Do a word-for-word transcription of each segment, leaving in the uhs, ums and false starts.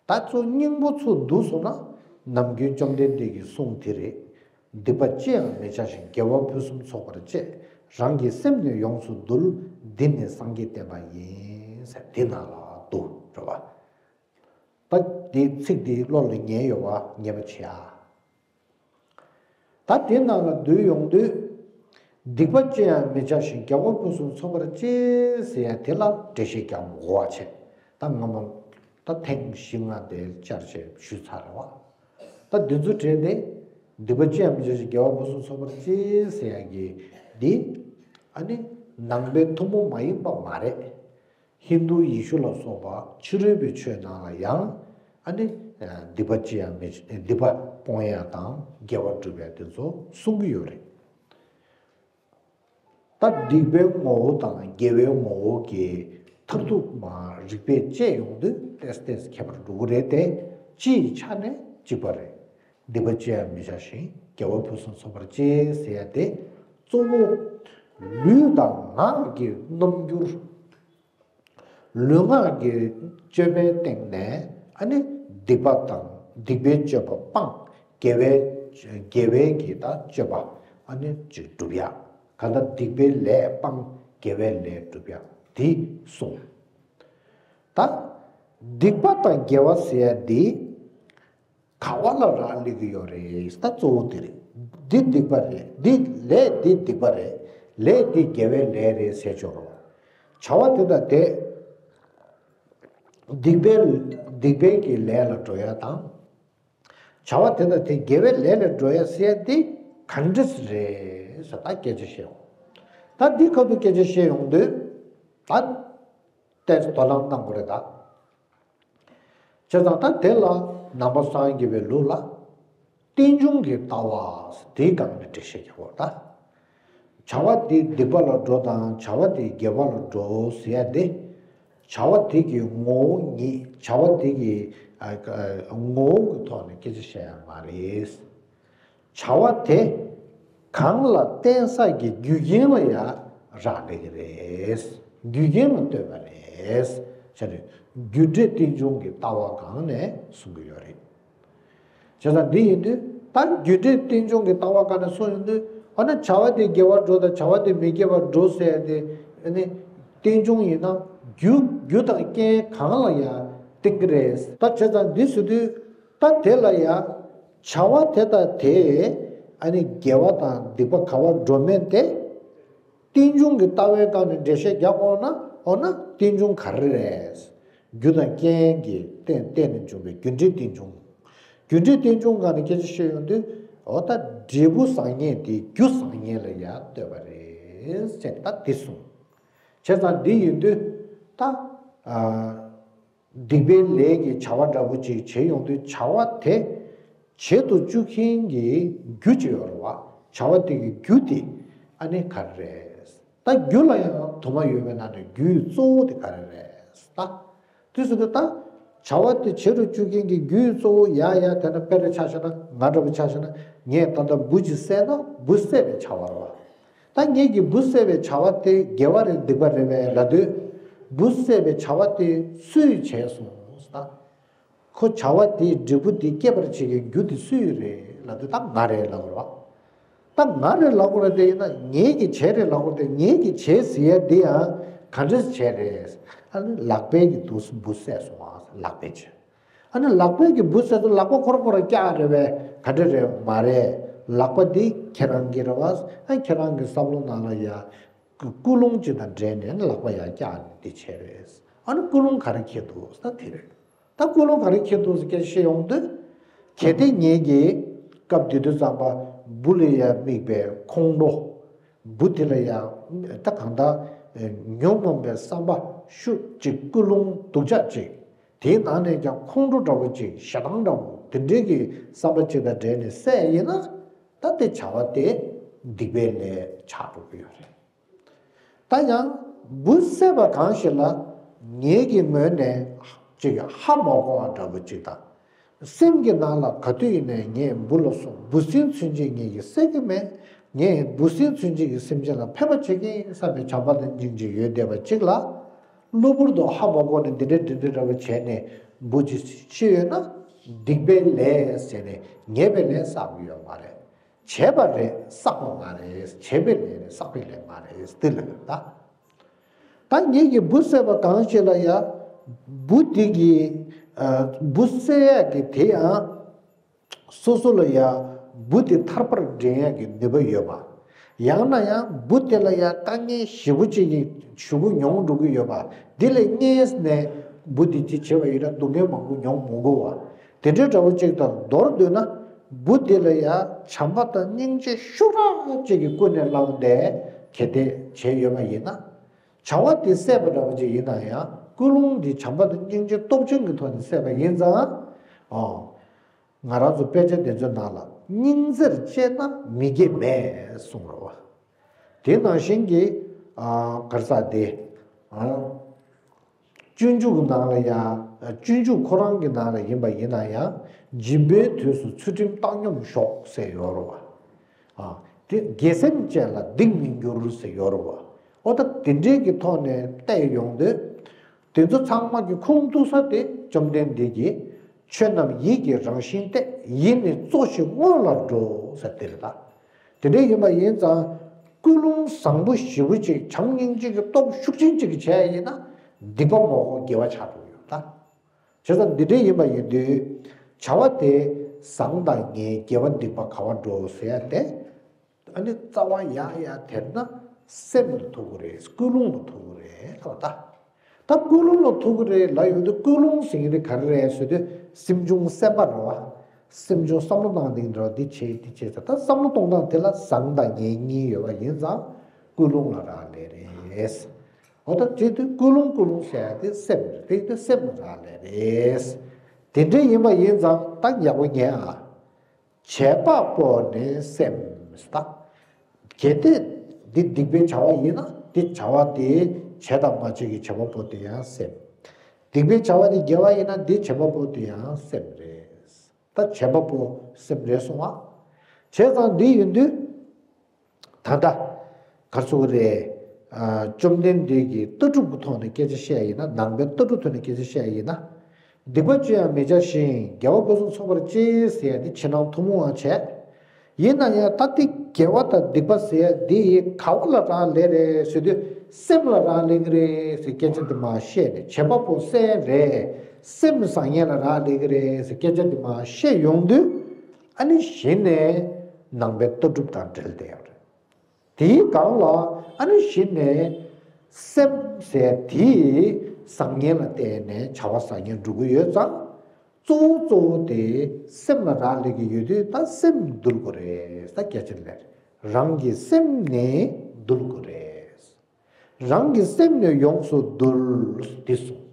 ད་གཙོ་སྙིང་པོ་ཚུར་བསྡུས་སོང་ན། ནམ་རྒྱུན་བཅོམ་ལྡན་འདས་ཀྱི་གསུང་དེ་རེད། སྡིག་པ་ཅི་ཡང་མི་བྱ་ཞིང་། དགེ་བ་ཕུན་སུམ་ཚོགས་པར་སྤྱད། རང་གི་སེམས་ནི་ཡོངས་སུ་འདུལ། འདི་ནི་སངས་རྒྱས་བསྟན་པ་ཡིན། ཟེར་འདི་ནང་ལ་འདུག་རེད་བ། ད་འདི་ཚིག་འདི་བློ་ལ་ངེས་ཡོད་བ། ངེས་པ་བྱེད་ཨ། ད་དེ་ནང་ལ་བསྡུས་ཡོང་དུས། སྡིག་པ་ཅི་ཡང་མི་བྱ་ཞིང་། དགེ་བ་ཕུན་སུམ་ཚོགས་པར་སྤྱད་ཟེར་ཡ་དེ་ལ་འགྲེལ་བཤད་རྒྱག་དགོས་པ་བྱས། ད་སྔ་མ་ད་ཐེངས་བཞི་ལྔ་དེ་བསྐྱར་བཅོས་ཞུས་ཚར་རེད་བ། ད་འདི་ཚོ་བྲལ་ཏེ། སྡིག་པ་ཅི་ཡང་མི་བྱ་ཞིང་། དགེ་བ་ཕུན་སུམ་ཚོགས་པར་སྤྱད་ཟེར་ཡ་གི་འདི། ཨ་ནི་ནང་པའི་ཐུན་མོང་མ་ཡིན་པ་མ་རེད། ཧིན་རྡུ་ཡེ་ཤུ་ལ་སོགས་པ་ཕྱི་རོལ་པའི་ཆོས་ནང་ལ་ཡང་། ཨ་ནི་སྡིག་པ་ཅི་ཡང་མི་སྡིག་པ་སྤོང་ཡ་དང་དགེ་བ་སྒྲུབ་ཡ་དེ་ཚོ་གསུང་གི་ཡོད་རེད། ད་སྡིག་པའི་ངོ་བོ་དང་དགེ་བའི་ངོ་བོ་གི་མཐར་ཐུག་མ་རིགས་པས་དཔྱད་ཡོང་དུས་ཏེས་ཏེས་ཁྱད་པར་འགྲོ་གི་རེད་དེ། སྤྱིའི་ཆ་ནས་གཅིག་པ་རེད། སྡིག་པ་ཅི་ཡང་མི་བྱ་ཞིང་། དགེ་བ་ཕུན་སུམ་ཚོགས་པར་སྤྱད་ཟེར་ཡ་དེ། གཙོ་བོ་ལུས་དང་ངག་གི་རྣམ་འགྱུར། ལུས་ངག་གི་སྤྱོད་པའི་སྟེང་ནས། ཨ་ནི་སྡིག་པ་དང་སྡིག་པའི་སྤྱོད་པ་སྤངས། དགེ་བའི་དགེ་བའི་གི་ད་སྤྱོད་པ་ཨ་ནི་ཅིག་སྒྲུབ་ཡ། གང་ལྟར་སྡིག་པའི་ལས་སྤངས། དགེ་བའི་ལས་སྒྲུབ་ཡ་དེ་གསུངས། ད་སྡིག་པ་དང་དགེ་བ་ཟེར་ཡ་འདི། ག་བ་ལ་རག་ལས་ཀྱི་ཡོད་རེད། ད་གཙོ་བོ་དེ་རེད། འདི་སྡིག་པ་རེད། འདི་ལས་འདི་སྡིག་པ་རེད། ལས་འདི་དགེ་བའི་ལས་རེད་ཟེར་ཆོག་རོགས། བྱ་བ་དེ་དང་དེ། སྡིག་པའི་སྡིག་པའི་གི་ལས་ལ་འགྲོ་ཡ་དང་། བྱ་བ་དེ་དང་དེ་དགེ་བའི་ལས་ལ་འགྲོ་ཡ་ཟེར་ཡ་འདི་ག་འདྲ་ཞིག་རེད་ཟེར་ད་སྐད་ཆ་བཤད་འོང་། ད་འདི་ཁ་ཐུག་སྐད་ཆ་བཤད་ཡོང་དུས། ད་ཏེས་དོ་སྣང་གནང་དགོས་རེད་ད། བྱས་ཙང་ད་དེ་ལ་ནང་པ་སངས་རྒྱས་པའི་ལུགས་ལ། རྟེན་འབྱུང་གི་ལྟ་བ་དེའི་སྒང་ནས་འགྲེལ་བཤད་རྒྱག་དགོས་ད། བྱ་བ་དེ་སྡིག་པ་ལ་འགྲོ་དང་བྱ་བ་དེ་དགེ་བ་ལ་འགྲོ་ཟེར་ཡ་དེ། བྱ་བ་དེ་གི་ངོ་བོ་ཉིད། བྱ་བ་དེ་གི་ཨ་ཨ་ངོ་བོ་གི་ཐོག་ནས་སྐད་ཆ་བཤད་ཡ་མ་རེད། བྱ་བ་དེ་གང་ལ་བརྟེན་ས་ཀྱི་རྒྱུ་རྐྱེན་ལ་ཡང་རག་ལས་ཀྱི་རེད། རྒྱུ་རྐྱེན་ལ་ལྟོས་པ་རེད། བྱས་ནས་རྒྱུ་འབྲས་རྟེན་འབྱུང་གི་ལྟ་བ་སྒང་ནས་གསུང་གི་ཡོད་རེད། བྱས་ཙང་འདི་ཡིན་དུས་ད་རྒྱུ་འབྲས་རྟེན་འབྱུང་གི་ལྟ་བ་སྒང་ནས་གསུང་ཡོང་དུས། འོ་ན་བྱ་བ་དེ་དགེ་བར་འགྲོ་དང་བྱ་བ་དེ་མི་དགེ་བར་འགྲོ་ཟེར་ཏེ། ཨ་ནི་རྟེན་འབྱུང་ཡིན་ན་རྒྱུ་རྒྱུ་དང་རྐྱེན་གང་ལ་ཡང་བརྟེན་གྱི་རེད། ད་བྱས་ཙང་འདི་ཟེར་དུས། ད་དེ་ལ་ཡང་། བྱ་བ་དེ་དང་དེ། ཨ་ནི་དགེ་བ་དང་སྡིག་པ་ག་བར་འགྲོ་མིན་དེ། རྟེན་འབྱུང་གི་ལྟ་བའི་སྒང་ནས་འགྲེལ་བཤད་རྒྱག་དགོས་ན། འོ་ན་རྟེན་འབྱུང་ག་རེ་རེད། རྒྱུ་དང་རྐྱེན་གྱི་རྟེན་བརྟེན་ནས་འབྱུང་བའི་རྒྱུ་འབྲས་རྟེན་འབྱུང་། རྒྱུ་འབྲས་རྟེན་འབྱུང་སྒང་ནས་སྐད་ཆ་བཤད་ཡོང་དུས། འོ་ད་འབྲས་བུ་བཟང་ངན་དེ་རྒྱུ་བཟང་ངན་ལ་ཡང་ལྟོས་པ་རེད་ཟེར་ད་འདི་གསུངས། བྱས་ཙང་འདི་ཡིན་དུས་ད། ཨ། སྡིག་པའི་ལས་ཀྱི་བྱ་བ་འདྲ་པོ་ཅིག་བྱེད་ཡོང་དུས་བྱ་བ་དེ་བྱེད་དུ་བཅུག་མཁན་གྱི་རྒྱུ་ཅིག་ཡོད་རེད་བ། བྱ་བ་དེ་གི་རྒྱུ་དེ་ཨ་ནི་ག་རེ་རེད། ད་རྒྱུ་ལ་ཡང་དུ་མ་ཡོད་པའི་ནང་ནས་རྒྱུའི་གཙོ་བོ་དེ་ག་རེ་རེད་ད། དེ་ཟེར་དུས་ད་བྱ་བ་དེ་བྱེད་དུ་བཅུག་མཁན་གྱི་རྒྱུའི་གཙོ་བོ་ཡ་ཡ་དེ་ན་དཔེར་ཆ་བཞག་ན་ང་འདྲ་པོ་ཆ་བཞག་ན་ངས་ད་ལྟ་འབུ་ཅིག་བསད་ན་འབུ་བསད་པའི་བྱ་བ་རེད་བ། ད་ངེད་ཀྱིས་འབུ་བསད་པའི་བྱ་བ་དེ་དགེ་བ་རེད་སྡིག་པ་རེད་པས་ལབ་དུས། འབུ་བསད་པའི་བྱ་བ་དེ་སུས་བྱས་སོང་ཟེར་ན། ཁོ་བྱ་བ་དེའི་འབྲས་བུ་དེ་སྐྱེད་པར་བྱེད་མཁན་རྒྱུ་དེ་སུ་ཡིན་རེད་ལབ་དུས་ད་ང་རེད་ལབ་དགོས་རེད་བ། ད་ང་རེད་ལབ་དགོས་རེད་དེ་ཡིན་ན་ངེད་ཀྱིས་བྱས་རེད་ལབ་དགོས་རེད་དེ། ངེད་ཀྱིས་བྱས་ཟེར་ཡ་དེ་ཡང་ག་འདྲས་བྱས་རེད། ཨ་ནི་ལག་པས་ཀྱིས་འདུག་སེ་འབུ་བསད་སོང་བ། ལག་པས་བྱས། ཨ་ནི་ལག་པས་ཀྱི་འབུ་བསད་དུས་ལག་པ་ཁོ་རང་ཁོ་རང་བཀྱག་རེད་པས། ག་འདྲ་རེད། མ་རེད། ལག་པ་འདི་ཁྱེད་རང་གི་རེད་བ། ཨ་ཁྱེད་རང་གི་བསམ་བློ་ནང་ལ་ཡ་ཀུ་ཀུ་ལུང་ཅིག་དང་འབྲེལ་ནས་ལག་པ་ཡ་བཀྱག་ནས་འདི་བྱས་རེད། ཨ་ནི་ཀུ་ལུང་ག་རེ་འཁྱེར་འདུག་ཟེར་ན་དེ་རེད། ད་ཀུ་ལུང་ག་རེ་འཁྱེར་འདུག་ཟེར་སྐད་ཆ་བཤད་ཡོང་དུས། གལ་ཏེ་ངེད་ཀྱིས་སྐབས་དེ་དུས་ཙམ་པ་འབུ་ལ་ཡ་དམིགས་པའི་ཁོང་ཁྲོ། འབུ་དེ་ལ་ཡང་ད་གང་ལྟར་ཉོན་མོངས་པའི་བསམ་པ་ཤུགས་ཅིག་ཀུན་སློང་སྡུག་ཅག་ཅིག་དེའི་ནང་ནས་ཀྱང་ཁོང་ཁྲོ་འདྲ་བོ་ཅིག་ཞེ་སྡང་འདྲ་བོ་དེ་འདྲའི་གི་བསམ་པ་ཅིག་དང་འབྲེལ་ནས་བསད་ཡིན་ན། ད་དེ་བྱ་བ་དེ་སྡིག་པའི་ལས་ཆགས་འགྲོ་གི་ཡོད་རེད། ད་ཡང་འབུ་བསད་པ་གང་ཞིག་ལ་ངེད་ཀྱི་ངོས་ནས་ཅིག་ཧ་མ་གོ་བ་འདྲ་བོ་ཅིག་དང་། སེམས་ཀྱི་ནང་ལ་ག་དུས་ཡིན་ནའི་ངས་འབུ་ལ་སོགས་འབུ་སྲིན་ཚུན་ཆད་ངེད་ཀྱིས་བསད་ཀྱི་མེད། ངས་འབུ་སྲིན་ཚུན་ཆད་ཀྱི་སེམས་ཅན་ལ་ཕན་པ་བྱེད་ཀྱི་ཡིན་བསམ་པའི་བྱམས་པ་དང་སྙིང་རྗེ་ཡོད་བསྡད་པ་ཅིག་ལ། གློ་བུར་དུ་ཧ་མ་གོ་ནས་འདི་འདྲ་འདི་འདྲ་འདྲ་བོ་བྱས་ནས་ འབུ་ཅིག་ཤི་ཡོད་ན་སྡིག་པའི་ལས་ཟེར་ནས་ཉེས་པའི་ལས་བསགས་ཀྱི་ཡོད་མ་རེད། བྱས་པ་རེད། བསགས་པ་མ་རེད། བྱས་པའི་ལས་རེད། བསགས་པའི་ལས་མ་རེད། འདི་ལ་ད། ད་ངེད་ཀྱིས་འབུ་བསད་པ་གང་ཞིག་ལ་ཡ། འབུ་དེ་གི་ཨ། འབུ་བསད་ཡག་གི་དེ་ཡང་སོ་སོ་ལ་ཡ། འབུ་དེ་ཐར་པར་འདྲེན་ཡག་གི་ནུས་པ་ཡོད་པ། ཡང་ན་ཡང་འབུ་དེ་ལ་ཡ་དཀའ་ངལ་ཞེ་པོ་ཅིག་གི་ཞུ་གུ་མྱོང་འགྲོ་གི་ཡོད་པ། འདི་ལས་རྙེད་ནས་འབུ་དེ་ཅི་བྱེད་པ་ཡིན་ན་སྡུག་བསྔལ་མང་པོ་མྱོང་མི་དགོས་པ། དེ་འདྲའི་འདྲ་བོ་ཅིག་དང་མདོར་བསྡུས་ན། འབུ་དེ་ལ་ཡ་བྱམས་པ་དང་སྙིང་རྗེ་ཤུགས་དྲག་ཅིག་གིས་ཀུན་ནས་བསླངས་ཏེ་གལ་ཏེ་བྱས་ཡོད་པ་ཡིན་ན། བྱ་བ་དེ་བསད་པ་འདྲ་བོ་ཅིག་ཡིན་ན་ཡང་ཀུན་སློང་འདི་བྱམས་པ་དང་སྙིང་རྗེ་སྟོབས་ཆེན་གྱི་ཐོག་ནས་བསད་པ་ཡིན་ཙང་། ཨོ། ང་རང་ཚོ་དཔེ་ཆ་འདི་ཚོའི་ནང་ལ་སྙིང་རྗེར་སྤྱད་ན་མི་དགེ་མེད་གསུངས་རེད་བ། དེ་ནང་བཞིན་གྱི་ཨ། ག་རེ་ཟེར་དེ། ཨ། སྤྱོད་འཇུག་གི་ནང་ལ་ཡང་སྤྱོད་འཇུག་ཁོ་རང་གི་ནང་ལ་ཡིན་པ་ཡིན་ན་ཡང་སྦྱིན་པའི་དུས་སུ་ཚུལ་ཁྲིམས་བཏང་སྙོམས་ཞོག་ཟེར་ཡོད་རེད་བ། ཨ། དེ་དགེ་སེམས་ཅན་ལ་སྡིག་མི་འགྱུར་ཟེར་ཡོད་རེད་བ། ཨོ་ད་དེ་འདྲའི་གི་ཐོག་ནས་བལྟས་ཡོང་དུས། དེ་ཚོ་ཚང་མ་གི་ཁུངས་གཏུགས་ས་དེ་བཅོམ་ལྡན་འདས་ཀྱིས། ཆོས་རྣམས་ཡིད་ཀྱི་རང་བཞིན་ཏེ། ཡིད་ནི་གཙོ་ཞིང་སྔོན་ལ་འགྲོ་ཟེར་དེ་རེད་ད། དེ་འདྲ་ཡིན་པ་ཡིན་ཙང་ཀུན་སློང་བཟང་པོ་ཞེ་པོ་ཅིག་བྱམས་སྙིང་རྗེ་གི་སྟོབས་ཤུགས་ཆེན་ཅིག་གིས་བྱས་ཡིན་ན་སྡིག་པ་མང་པོ་དགེ་བ་ཆགས་འགྲོ་གི་ཡོད་ད། བྱས་ཙང་འདི་འདྲ་ཡིན་པ་ཡིན་དུས་བྱ་བ་དེ་བཟང་དང་ངན་དགེ་བ་སྡིག་པ་ག་བ་འགྲོ་ཟེར་ཡ་དེ། ཨ་ནི་རྩ་བ་ཡག་ཡག་དེར་ན་སེམས་ལ་ཐུག་གི་རེད། ཀུན་སློང་ལ་ཐུག་གི་རེད་ལབ་ད། ད་ཀུན་སློང་ལ་ཐུག་གི་རེད་ལབ་ཡོང་དུས་ཀུན་སློང་ཟེར་མཁན་དེ་ག་རེ་རེད་ཟེར་དུས་སེམས་བྱུང་སེམས་པ་རེད་བ། སེམས་བྱུང་བསམ་བློ་བཏང་དེ་འདྲ་བ་འདི་བྱེད་འདི་བྱེད་ཟེར། ད་བསམ་བློ་གཏོང་སྟངས་དེ་ལ་བཟང་དང་ངན་གཉིས་ཡོད་པ་ཡིན་ཙང་ཀུན་སློང་ལ་རག་ལས་རེད། འོ་ད་བྱེད་དུས་ཀུན་སློང་ཀུན་སློང་ཟེར་ཡ་དེ་སེམས་རེད། དེ་དུས་སེམས་ལ་རག་ལས་རེད། དེ་འདྲ་ཡིན་པ་ཡིན་ཙང་ད་ཡག་པོ་ཉན་ཨ། བྱེད་པ་པོ་ནི་སེམས་ད། གལ་ཏེ་འདི་སྡིག་པའི་བྱ་བ་ཡིན་ན་འདི་བྱ་བ་དེ་བྱེད་དང་མ་བྱེད་ཀྱི་བྱེད་པ་པོ་དེ་ཡང་སེམས། སྡིག་པའི་བྱ་བ་དེ་དགེ་བ་ཡིན་ན་འདི་བྱེད་པ་པོ་དེ་ཡང་སེམས་རེད། ད་བྱེད་པ་པོ་སེམས་རེད་སོང་བ། བྱས་ཙང་འདི་ཡིན་དུས། ད་ལྟ་ག་རེ་ཟེར་དགོས་རེད། ཨ། བཅོམ་ལྡན་འདས་ཀྱིས་ལྟ་གྲུབ་ཀྱི་ཐོག་ནས་སྐད་ཆ་བཤད་ཡིན་ན། ནང་པའི་ལྟ་གྲུབ་ཐོག་ནས་སྐད་ཆ་བཤད་ཡིན་ན། སྡིག་པ་ཅི་ཡང་མི་བྱ་ཞིང་། དགེ་བ་ཕུན་སུམ་ཚོགས་པར་སྤྱད་ཟེར་ཡ་འདི་ཕྱི་ནང་ཐུན་མོང་བ་བྱས། ཡིན་ན་ཡང་ད་འདི་དགེ་བ་དང་སྡིག་པ་ཟེར་ཡ་འདི་ག་བ་ལ་རག་ལས་རེད་ཟེར་དུས་སེམས་ལ་རག་ལས་ཀྱི་རེད་ཟེར་སྐད་ཆ་འདི་མར་བཤད་ནས། བྱེད་པ་པོ་སེམས་རེད། སེམས་བཟང་ངན་ལ་རག་ལས་ཀྱི་རེད་ཟེར་སྐད་ཆ་འདི་མར་བཤད་ཡོང་དུས། ཨ་ནི་གཞི་ནས་ནང་པའི་ལྟ་གྲུབ་དང་འབྲེལ་བསྡད་ཡོད་རེད། དེའི་སྒང་ལ་ཨ་ནི་གཞི་ནས་སེམས་ཟེར་དེ་བཟང་ངན་ལ་བརྟེན་ནས་བྱ་བ་བཟང་ངན་འགྲོ་གི་ཡོད་ཙང་། གཙོ་བོ་གཙོ་བོ་དེ་སེམས་ལ་རག་ལས་ཀྱི་ཡོད་དུས་ད་སེམས་འདུལ་དགོས་རེད། ད་སྐད་ཆ་ལས་རང་གི་སེམས་ནི་འདུལ་དགོས་རེད། རང་གི་སེམས་ནི་ཡོངས་སུ་འདུལ། འདི་གསུངས།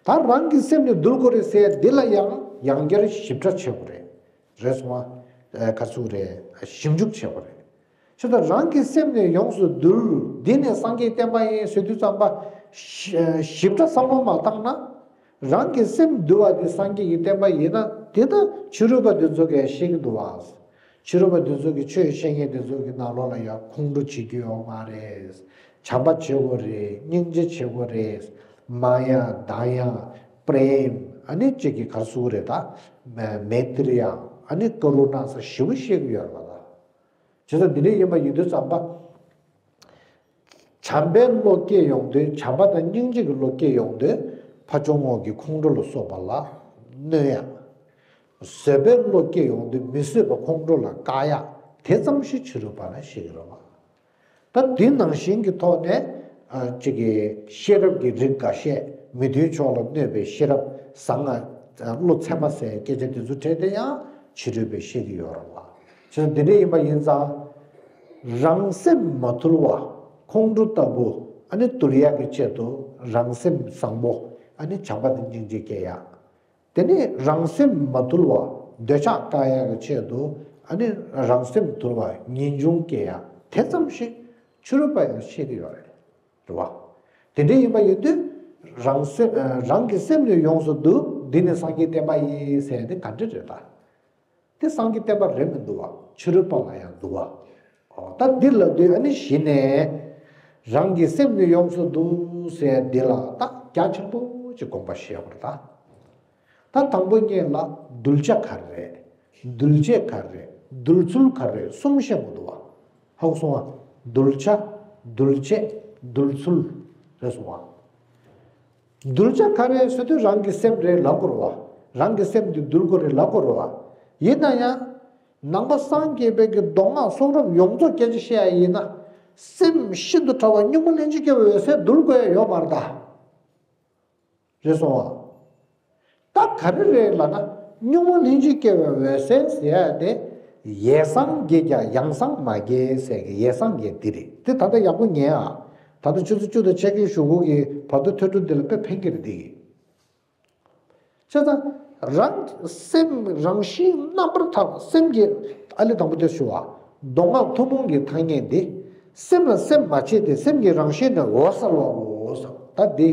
ད་རང་གི་སེམས་ནི་འདུལ་དགོས་རེད་ཟེར་འདི་ལ་ཡང་ཡང་བསྐྱར་ཞིབ་ཕྲ་བྱེད་དགོས་རེད། རེད་སོང་ཨ། ག་ཚུགས་རེད། ཞིབ་འཇུག་བྱེད་དགོས་རེད། ཁྱོད་ད་རང་གི་སེམས་ནི་ཡོངས་སུ་འདུལ། འདི་ནི་སངས་རྒྱས་བསྟན་པ་ཡིན་ཟེར་དུས་ཙམ་པ། ཞིབ་ཕྲ་བསམ་བློ་མ་བཏང་ན། རང་གི་སེམས་འདུལ་བ་དེ་སངས་རྒྱས་ཀྱི་བསྟན་པ་ཡིན་ན་དེ་ད་ཕྱི་རོལ་པ་དེ་ཚོ་གས་ཤེས་ཀྱི་འདུག་བ། ཕྱི་རོལ་པ་དེ་ཚོ་གི་ཆོས་བཤད་མཁན་དེ་ཚོ་གི་ནང་ལོགས་ལ་ཡང་ཁོང་ཁྲོ་བྱེད་རྒྱུ་ཡོད་མ་རེད། བྱམས་པ་བྱེད་དགོས་རེད། སྙིང་རྗེ་བྱེད་དགོས་རེད། མཱ་ཡ། དཱ་ཡ། པྲེམ། ཨ་ནི་གཅིག་གི་ག་རེ་ཟེར་དགོས་རེད་ད། མེ་ཏྲི་ཡ། ཨ་ནི་ཀ་རུ་ཎ་ཟེར་ཞེ་པོ་བཤད་ཀྱི་ཡོད་རེད་པ་ད། བྱས་ཙང་འདི་འདྲ་ཡིན་པ་ཡིན་དུས་ཙམ་པ། བྱམས་པའི་བློ་སྐྱེ་ཡོང་དུས། བྱམས་པ་དང་སྙིང་རྗེ་གི་བློ་སྐྱེ་ཡོང་དུས། ཕ་ཇོ་ངོ་གི་ཁོང་ཁྲོ་ལ་སོགས་པ་ལ་གནོད་ཡ། བཟོད་པའི་བློ་སྐྱེ་ཡོང་དུས། མི་བཟོད་པ་ཁོང་ཁྲོ་ལ་བཀག་ཡ། དེ་ཙམ་ཞིག་ཕྱི་རོལ་པ་ལ་ཤེས་ཀྱི་རེད་པ། ད་འདི་ནང་བཞིན་གྱི་ཐོག་ནས་ཨ། གཅིག་གི་ཤེས་རབ་ཀྱི་རིགས་འགའ་ཤས། མི་མཐུན་ཕྱོགས་ལ་གནོད་པའི་ཤེས་རབ་བཟང་ང་། བློ་ཚད་མ་ཟེར་སྐད་ཆ་དེ་ཚོ་འཕྲད་དེ་ཡང་ཕྱི་རོལ་པས་ཤེས་ཀྱི་ཡོད་རེད་པ། བྱས་ཙང་འདི་འདྲ་ཡིན་པ་ཡིན་ཙང་། རང་སེམས་མ་དུལ་བ་ཁོང་ཁྲོ་ལྟ་བུ་ཨ་ནི་དུལ་ཡག་གི་ཆེད་དུ་རང་སེམས་བཟང་པོ་ཨ་ནི་བྱམས་པ་དང་སྙིང་རྗེ་སྐྱེ་ཡག། དེ་ནས་རང་སེམས་མ་དུལ་བ་འདོད་ཆགས་བཀག་ཡག་གི་ཆེད་དུ་ཨ་ནི་རང་སེམས་དུལ་བ་ངེས་འབྱུང་སྐྱེ་ཡག་དེ་ཙམ་ཞིག་ཕྱི་རོལ་པ་ཡང་ཤེས་ཀྱི་ཡོད་རེད། རེད་བ། དེ་འདྲ་ཡིན་པ་ཡིན་དུས་རང་སེམས་རང་གི་སེམས་ནི་ཡོངས་སུ་འདུལ། འདི་ནི་སངས་རྒྱས་བསྟན་པ་ཡིན་ཟེར་ཡག་དེ་ག་འདྲ་རེད་ད། དེ་སངས་རྒྱས་བསྟན་པ་རེད་མི་འདུག་བ། ཕྱི་རོལ་པ་ལ་ཡང་འདུག་བ། ཨོ་ད་འདི་ལབ་དུས་ཨ་ནི་གཞི་ནས་རང་གི་སེམས་ནི་ཡོངས་སུ་འདུལ་ཟེར་ཡག་འདི་ལ་ད་རྒྱ་ཆེན་པོ་ཅིག་དགོངས་པ་བཞེས་དགོས་རེད་ད། ད་དང་པོ་ཉིད་ལ་གདུལ་བྱ་ག་རེ་རེད། གདུལ་བྱེད་ག་རེ་རེད། གདུལ་ཚུལ་ག་རེ་རེད། གསུམ་བཤད་དགོས་འདུག་བ། ཧ་གོ་སོང་ང་། གདུལ་བྱ། གདུལ་བྱེད། གདུལ་ཚུལ། རེད་སོང་ང་། གདུལ་བྱ་ག་རེ་ཟེར་དུས་རང་གི་སེམས་རེད་ལབ་དགོས་རེད་བ། རང་གི་སེམས་འདི་གདུལ་དགོས་རེད་ལབ་དགོས་རེད་བ། ཡིན་ན་ཡང་། ནང་པ་སངས་རྒྱས་པའི་གི་མདོ་སྔགས་གསུང་རབ་ཡོངས་རྫོགས་སྐད་ཆ་བཤད་ཡ་ཡིན་ན། སེམས་ཤིན་ཏུ་ཕྲ་བ་གཉུག་མ་ལྷན་ཅིག་སྐྱེས་པའི་འོད་གསལ་གདུལ་དགོས་ཡ་ཡོད་མ་རེད་ད། རེད་སོང་ཨ། ད་ག་རེ་རེད་ལབ་ན། གཉུག་མ་ལྷན་ཅིག་སྐྱེས་པའི་འོད་གསལ་ཟེར་ཡ་དེ། ཡས་སངས་རྒྱས་ཀྱང་ཡང་སངས་མ་རྒྱས་ཟེར་གི་ཡས་སངས་རྒྱས་འདི་རེད། དེ་ད་ལྟ་ཡག་པོ་ཉན་ཨ། ད་ལྟ་ཆུ་ཚོད་བཅུ་དང་ཕྱེད་ཀའི་གཞུག་གུ་གི་བར་དོ་ཐོས་གྲོལ་འདི་ལ་དཔེ་ཕན་གི་རེད་འདི་གི། བྱས་ཙང་། རང་སེམས་རང་བཞིན་རྣམ་པར་དག་སེམས་ཀྱི། ཨ་ལི་དང་པོ་དེ་ཞུ་བ། མདོ་སྔགས་ཐུན་མོང་གི་ཐ་སྙད་འདི། སེམས་ལ་སེམས་མ་བྱེད་དེ། སེམས་ཀྱི་རང་བཞིན་ནི་འོད་གསལ་བའོ། ད་འདི།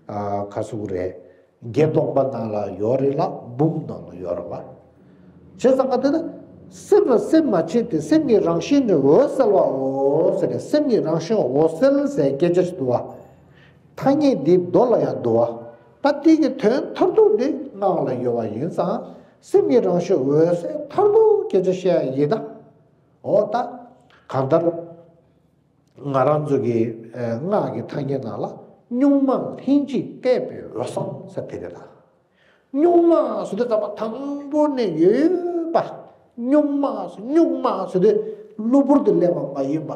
ཨ། ག་ཟེར་དགོས་རེད། བརྒྱད་སྟོང་པ་ནང་ལ་ཡོད་རེད་ལ། འབུམ་ནང་ལ་ཡོད་རེད་པ། བྱས་ཙང་ག་དེ་ན། སེམས་ལ་སེམས་མ་བྱེད་དེ། སེམས་ཀྱི་རང་བཞིན་ནི་འོད་གསལ་བའོ་ཟེར་ནས། སེམས་ཀྱི་རང་བཞིན་འོད་གསལ་ཟེར་སྐད་ཆ་ཞིག་འདུག་བ། ཐ་སྙད་འདི་མདོ་ལ་ཡང་འདུག་བ། ད་དེ་གི་དོན་མཐར་ཐུག་འདི་སྔགས་ལ་ཡོད་པ་ཡིན་ཙང་། སེམས་ཀྱི་རང་བཞིན་འོད་གསལ་མཐར་ཐུག་སྐད་ཆ་བཤད་ཡ་ཡིན་ན། འོ་ད། གང་ལྟར། ང་རང་ཚོ་གི། ཨ། སྔགས་ཀྱི་ཐ་སྙད་ནང་ལ། གཉུག་མ་ལྷན་ཅིག་སྐྱེས་པའི་འོད་གསལ་ཟེར་དེ་རེད་ད། གཉུག་མ་ཟེར་དུས་ཙམ་པ་དང་པོ་ནས་ཡོད་པ། གཉུག་མ་ཟེར། གཉུག་མ་ཟེར་དུས་གློ་བུར་དུ་སླེབས་པ་མ་ཡིན་པ།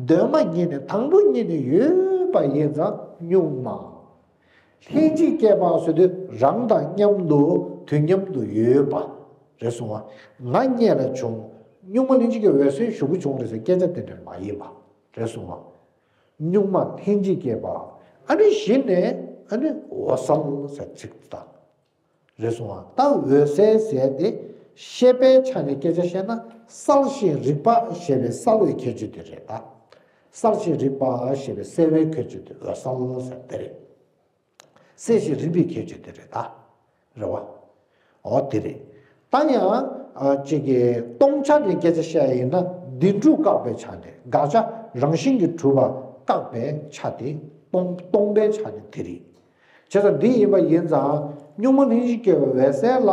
གདོད་མ་ཉིད་ནས་དང་པོ་ཉིད་ནས་ཡོད་པ་ཡིན་ཙང་གཉུག་མ། ལྷན་ཅིག་སྐྱེས་པ་ཟེར་དུས་རང་དང་མཉམ་དུ་དུས་མཉམ་དུ་ཡོད་པ། རེད་སོང་བ། ང་རྙེད་ལ་བྱུང་། གཉུག་མ་ལྷན་ཅིག་གི་འོད་གསལ་ཞུ་གི་བྱུང་རེད་ཟེར་སྐད་ཆ་དེ་འདྲ་མ་ཡིན་པ། རེད་སོང་བ། གཉུག་མ་ལྷན་ཅིག་སྐྱེས་པ། ཨ་ནི་གཞི་ནས་ཨ་ནི་འོད་གསལ་ཟེར་ཚིག་དང་། རེད་སོང་བ། ད་འོད་གསལ་ཟེར་དེ་ཤེས་པའི་ཆ་ནས་སྐད་ཆ་བཤད་ན། གསལ་ཞིང་རིག་པ་ཞེས་པའི་གསལ་བའི་ཁྱད་ཆོས་དེ་རེད་ད། གསལ་ཞིང་རིག་པ་ཞེས་པའི་གསལ་བའི་ཁྱད་ཆོས་དེ་འོད་གསལ་ཟེར་དེ་རེད། གསལ་ཞིང་རིག་པའི་ཁྱད་ཆོས་དེ་རེད་ད། རེད་བ། འོ་དེ་རེད། ད་ཡང་། ཨ། གཅིག་གི་སྟོང་ཆ་ནས་སྐད་ཆ་བཤད་ཡ་ཡིན་ན། བདེན་གྲུབ་བཀག་པའི་ཆ་ནས། དགག་བྱ་རང་བཞིན་གྱིས་གྲུབ་པ་བཀག་པའི་ཆ་དེ། སྟོང་སྟོང་པའི་ཆ་ནས་དེ་རེད། བྱས་ཙང་འདི་ཡིན་པ་ཡིན་ཙང་། གཉུག་མ་ལྷན་ཅིག་སྐྱེས་པའི་འོད་གསལ་ལ།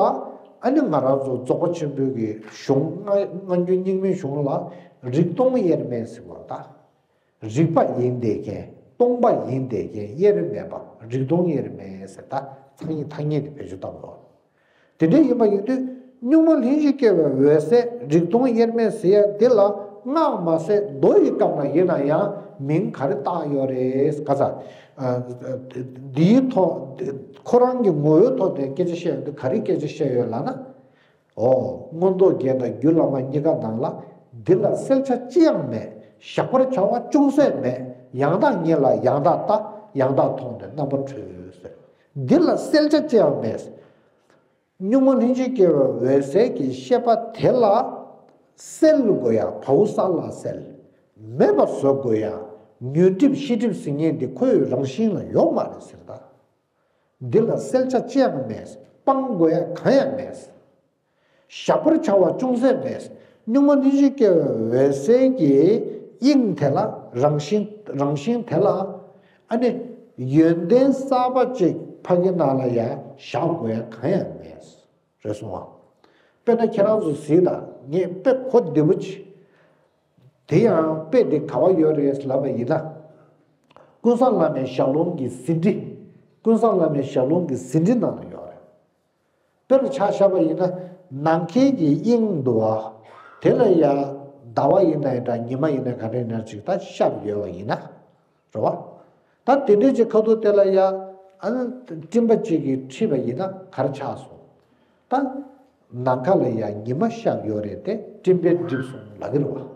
ཨ་ནི་ང་རང་ཚོ་རྫོགས་པ་ཆེན་པོའི་གི་གཞུང་སྔ་སྔ་འགྱུར་རྙིང་མའི་གཞུང་ལ། རིག་སྟོང་དབྱེར་མེད་ཟེར་བ་ད། རིག་པ་ཡིན་བསྡད་མཁན། སྟོང་པ་ཡིན་བསྡད་མཁན། དབྱེར་མེད་པ། རིག་སྟོང་དབྱེར་མེད་ཟེར་ད། ཐ་སྙད་ཐ་སྙད་དེ་བེད་སྤྱོད་བཏང་དགོས། དེ་འདྲ་ཡིན་པ་ཡིན་དུས། གཉུག་མ་ལྷན་ཅིག་སྐྱེས་པའི་འོད་གསལ། རིག་སྟོང་དབྱེར་མེད་ཟེར་ཡ་འདི་ལ། སྔགས་མ་ཟད་མདོ་ཡི་སྐབས་ན་ཡིན་ན་ཡང་མིང་ག་རེ་བཏགས་ཡོད་རེད། ག་ས། ཨ། འདིའི་ཐོག་ཁོ་རང་གི་ངོ་བོའི་ཐོག་ནས་སྐད་ཆ་བཤད་ཡོད་དུས། ག་རེ་སྐད་ཆ་བཤད་ཡོད་ལབ་ན། འོ། མངོན་རྟོགས་རྒྱན་དང་རྒྱུད་བླ་མ་གཉིས་ཀ་ནང་ལ། འདི་ལ་གསལ་ཆ་ཅི་ཡང་མེད། བཞག་པར་བྱ་བ་ཅུང་ཟད་མེད། ཡང་དག་ཉིད་ལ་ཡང་དག་ལྟ། ཡང་དག་མཐོང་ནས་རྣམ་པར་གྲོལ་ཟེར། འདི་ལ་གསལ་ཆ་ཅི་ཡང་མེད། གཉུག་མ་ལྷན་ཅིག་སྐྱེས་པའི་འོད་གསལ་གྱི་ཤེས་པ་དེ་ལ། གསལ་དགོས་ཡ་བའོ་ས་ལ་གསལ། མེད་པ་བཟོ་དགོས་ཡ། ཉོན་སྒྲིབ་ཤེས་སྒྲིབ་ཟེར་མཁན་འདི་ཁོའི་རང་བཞིན་ལ་ཡོད་མ་རེད་ཟེར་ད། འདི་ལ་གསལ་ཆ་ཅི་ཡང་མེད། སྤང་དགོས་ཡ་གང་ཡང་མེད། བཞག་པར་བྱ་བ་ཅུང་ཟད་མེད། གཉུག་མ་ལྷན་ཅིག་སྐྱེས་པའི་འོད་གསལ་གྱི་དབྱིངས་དེ་ལ། རང་བཞིན་རང་བཞིན་དེ་ལ། ཨ་ནི་ཡོན་ཏན་གསར་པ་ཅིག་ཕ་གི་ནང་ལ་ཡ་བཞག་དགོས་ཡ་གང་ཡང་མེད། རེད་སོང་བ། དཔེར་ན་ཁྱེད་རང་ཚོ་གཟིགས་དང་། ངས་དཔེ་གོ་བདེ་པོ་ཅིག་དེ་ཡང་དཔེ་དེ་ག་བ་ཡོད་རེད་ལབ་པ་ཡིན་ན། ཀུན་བཟང་བླ་མའི་ཞལ་ལུང་གི་ཟིན་བྲིས། ཀུན་བཟང་བླ་མའི་ཞལ་ལུང་གི་ཟིན་བྲིས་ནང་ལ་ཡོད་རེད། དཔེར་ན་ཆ་བཞག་པ་ཡིན་ན། ནམ་མཁའི་གི་དབྱིངས་འདུག་བ། དེ་ལ་ཡ་ཟླ་བ་ཡིན་ན་ཡང་འདྲ། ཉི་མ་ཡིན་ན་ག་འདྲ་ཡིན་ན་ཅིག་ད་ཤར་ཡོད་པ་ཡིན་ན། རེད་བ། ད་དེ་འདྲའི་ཅིག་ཁ་ཐུག་དེ་ལ་ཡ། ཨ་ནི་སྤྲིན་པ་ཅིག་གིས་འཁྲིད་པ་ཡིན་ན་ག་རེ་ཆགས་སོང་། ད་ནམ་མཁའ་ལ་ཡ་ཉི་མ་ཤར་ཡོད་རེད་དེ། སྤྲིན་པས་བསྒྲིབས་སོང་ལབ་ཀྱི་རེད་བ།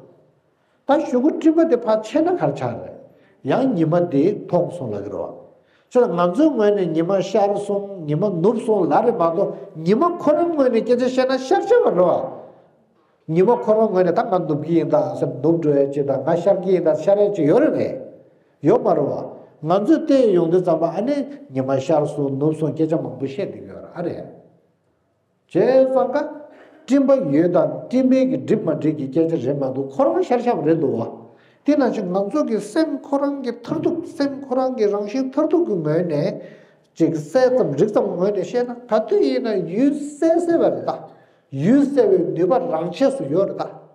ད་གཞུག་གུ་སྤྲིན་པ་དེ་ཕར་ཆད་ན་ག་རེ་ཆགས་རེད། ཡང་ཉི་མ་དེ་ཕོག་སོང་ལབ་ཀྱི་རེད་བ། ཅེས་ང་ཚོའི་ངོས་ནས་ཉི་མ་ཤར་སོང་། ཉི་མ་ནུབ་སོང་ལབ་རེད་མ་གཏོགས། ཉི་མ་ཁོ་རང་ངོས་ནས་སྐད་ཆ་བཤད་ན་ཤར་ཤར་བ་རེད་བ། ཉི་མ་ཁོ་རང་ངོས་ནས་ད་ང་ནུབ་ཀྱི་ཡིན་ད་ཟེར། ནུབ་འགྲོ་ཡ་ཅིག་དང་། ང་ཤར་གྱི་ཡིན་ད་ཤར་ཡ་ཅིག་ཡོད་རེད་པས། ཡོད་མ་རེད་བ། ང་ཚོས་བལྟས་ཡོང་དུས་ཙམ་པ། ཨ་ནི་ཉི་མ་ཤར་སོང་ནུབ་སོང་སྐད་ཆ་མང་པོ་བཤད་བསྡད་ཀྱི་ཡོད་རེད། ཨ་རེད། བྱས་ཙང་ཀ། སྤྲིན་པ་ཡོད་དང་སྤྲིན་པའི་གི་འགྲིབ་མ་འགྲིབ་ཀྱི་སྐད་ཆ་རེད་མ་གཏོགས། ཁོ་རང་ཤར་ཤར་བ་རེད་འདུག་བ། དེ་ནང་བཞིན་ང་ཚོ་གི་སེམས་ཁོ་རང་གི་མཐར་ཐུག་སེམས་ཁོ་རང་གི་རང་བཞིན་མཐར་ཐུག་གི་ངོས་ནས། ཅིག་གསལ་ཙམ་རིག་ཙམ་ངོས་ནས་བཤད་ན་ག་དུས་ཡིན་ན་ཡུལ་གསལ་གསལ་བ་རེད་ད། ཡུལ་གསལ་བའི་ནུས་པ་རང་ཆས་སུ་ཡོད་རེད་ད།